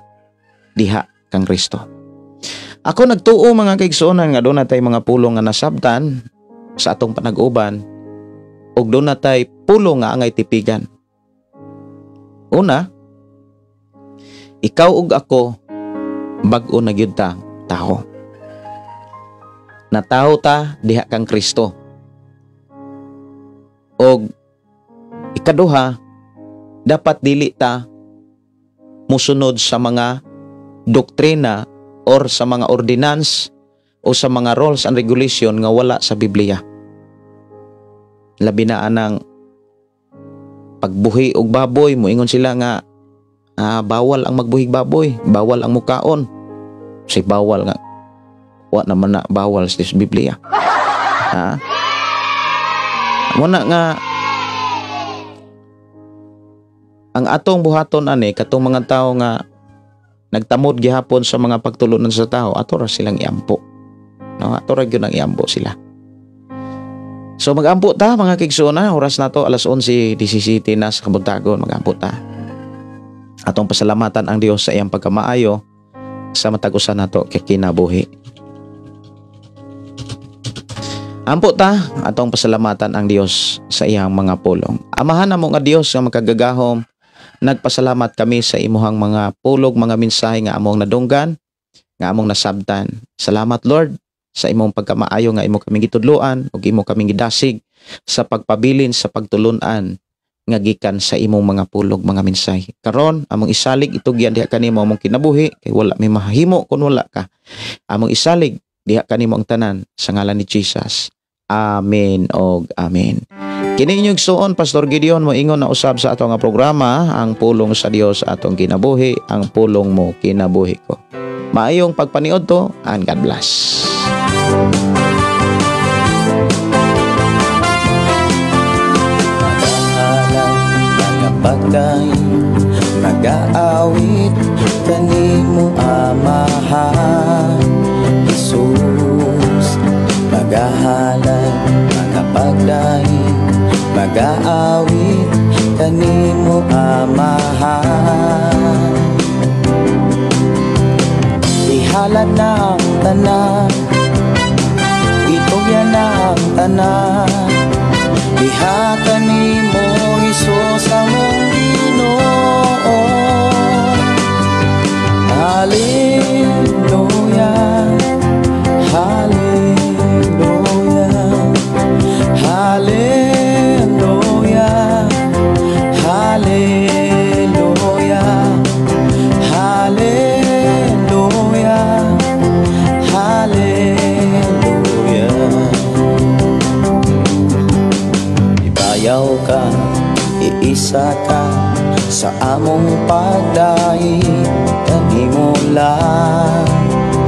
diha kang Kristo. Ako nagtuo, mga kaigsuonan, nga doon natay mga pulong nga nasabtan sa atong panag-uban ug doon natay pulong nga angay tipigan. Una, ikaw ug ako, bag-o na gyud ta tao. Natawo ta diha kang Kristo. Og ikaduha, dapat dili ta musunod sa mga doktrina or sa mga ordinance o sa mga rules and regulation nga wala sa Biblia. Labi na anang pagbuhi og baboy, moingon sila nga bawal ang magbuhig baboy, bawal ang mukaon. Say bawal nga wa naman na bawal sa Biblia. Ha? Muna nga ang atong buhaton ani katong mga tawo nga nagtamod gihapon sa mga pagtulunan sa tao, ato ra silang iampo. No, ato ra gyud ang iampo sila. So magampo ta, mga kaigsuonan, oras nato alas 11:17 na sa kabuntagon, magampo ta. Atong pasalamatan ang Dios sa iyang pagkamaayo sa matag usa nato kay kinabuhi. Ampo ta, atong pasalamatan ang Dios sa iyang mga pulong. Amahan namo nga Dios nga makagagahom, nagpasalamat kami sa imuhang mga pulog, mga mensahe nga among nadunggan, nga among nasabtan. Salamat, Lord, sa imong pagkamaayo nga imo kaming gitudloan ug imo kaming gidasig sa pagpabilin sa pagtulun-an nga gikan sa imong mga pulog, mga mensahe. Karon among isalig, itugyan diha kanimo among kinabuhi kay wala mi mahimo kun wala ka. Among isalig diha kanimo ang tanan sa ngalan ni Jesus. Amen og amen. Kini inyong igsuon, Pastor Gideon, moingon na usab sa ato nga programa, ang pulong sa Dios atong kinabuhi, ang pulong mo kinabuhi ko. Maayong pagpaniod to, and God bless. Mga pagkain, nag-aawit kanimo Amahan Jesus. Magahalay, mga pagdaing, mag-aawit kanimo Amahan. Ihalad na ang tanan, itugyan na ang tanan, diha kanimo Hesus among Ginoo. Hallelujah, hallelujah, hallelujah, hallelujah, hallelujah, hallelujah. Ibayaw ka, iisa ka sa among pagdaig kanimo lang,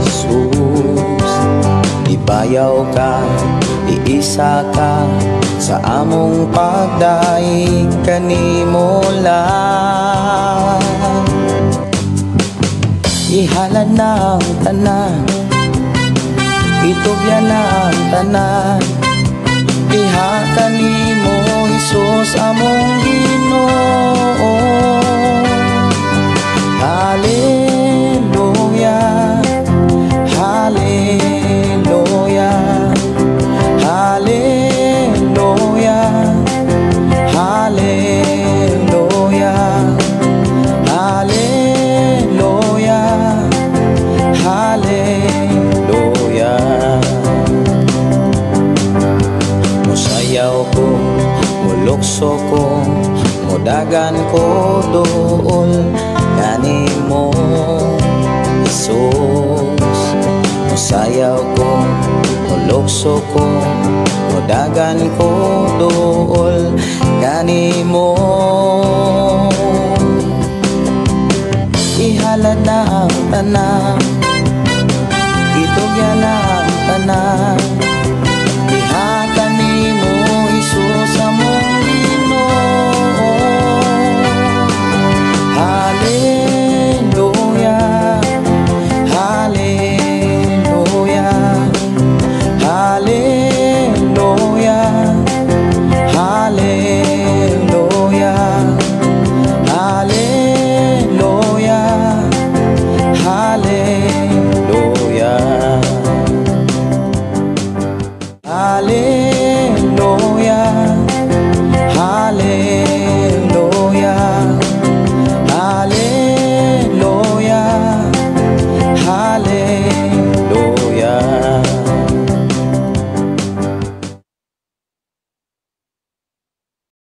Jesus. Ibayaw ka, iisa ka sa among pagdaig kanimo lang. Ihalad na ang tanan, itugyan na ang tanan, diha kanimo Hesus among Ginoo. Hallelujah, hallelujah, hallelujah, hallelujah, hallelujah, hallelujah. Musayaw ko, mulukso ko, mudagan ko dool kanimo Hesus. Musayaw ko, mulukso ko, mudagan ko dool kanimo. Ihalad na ang tanan,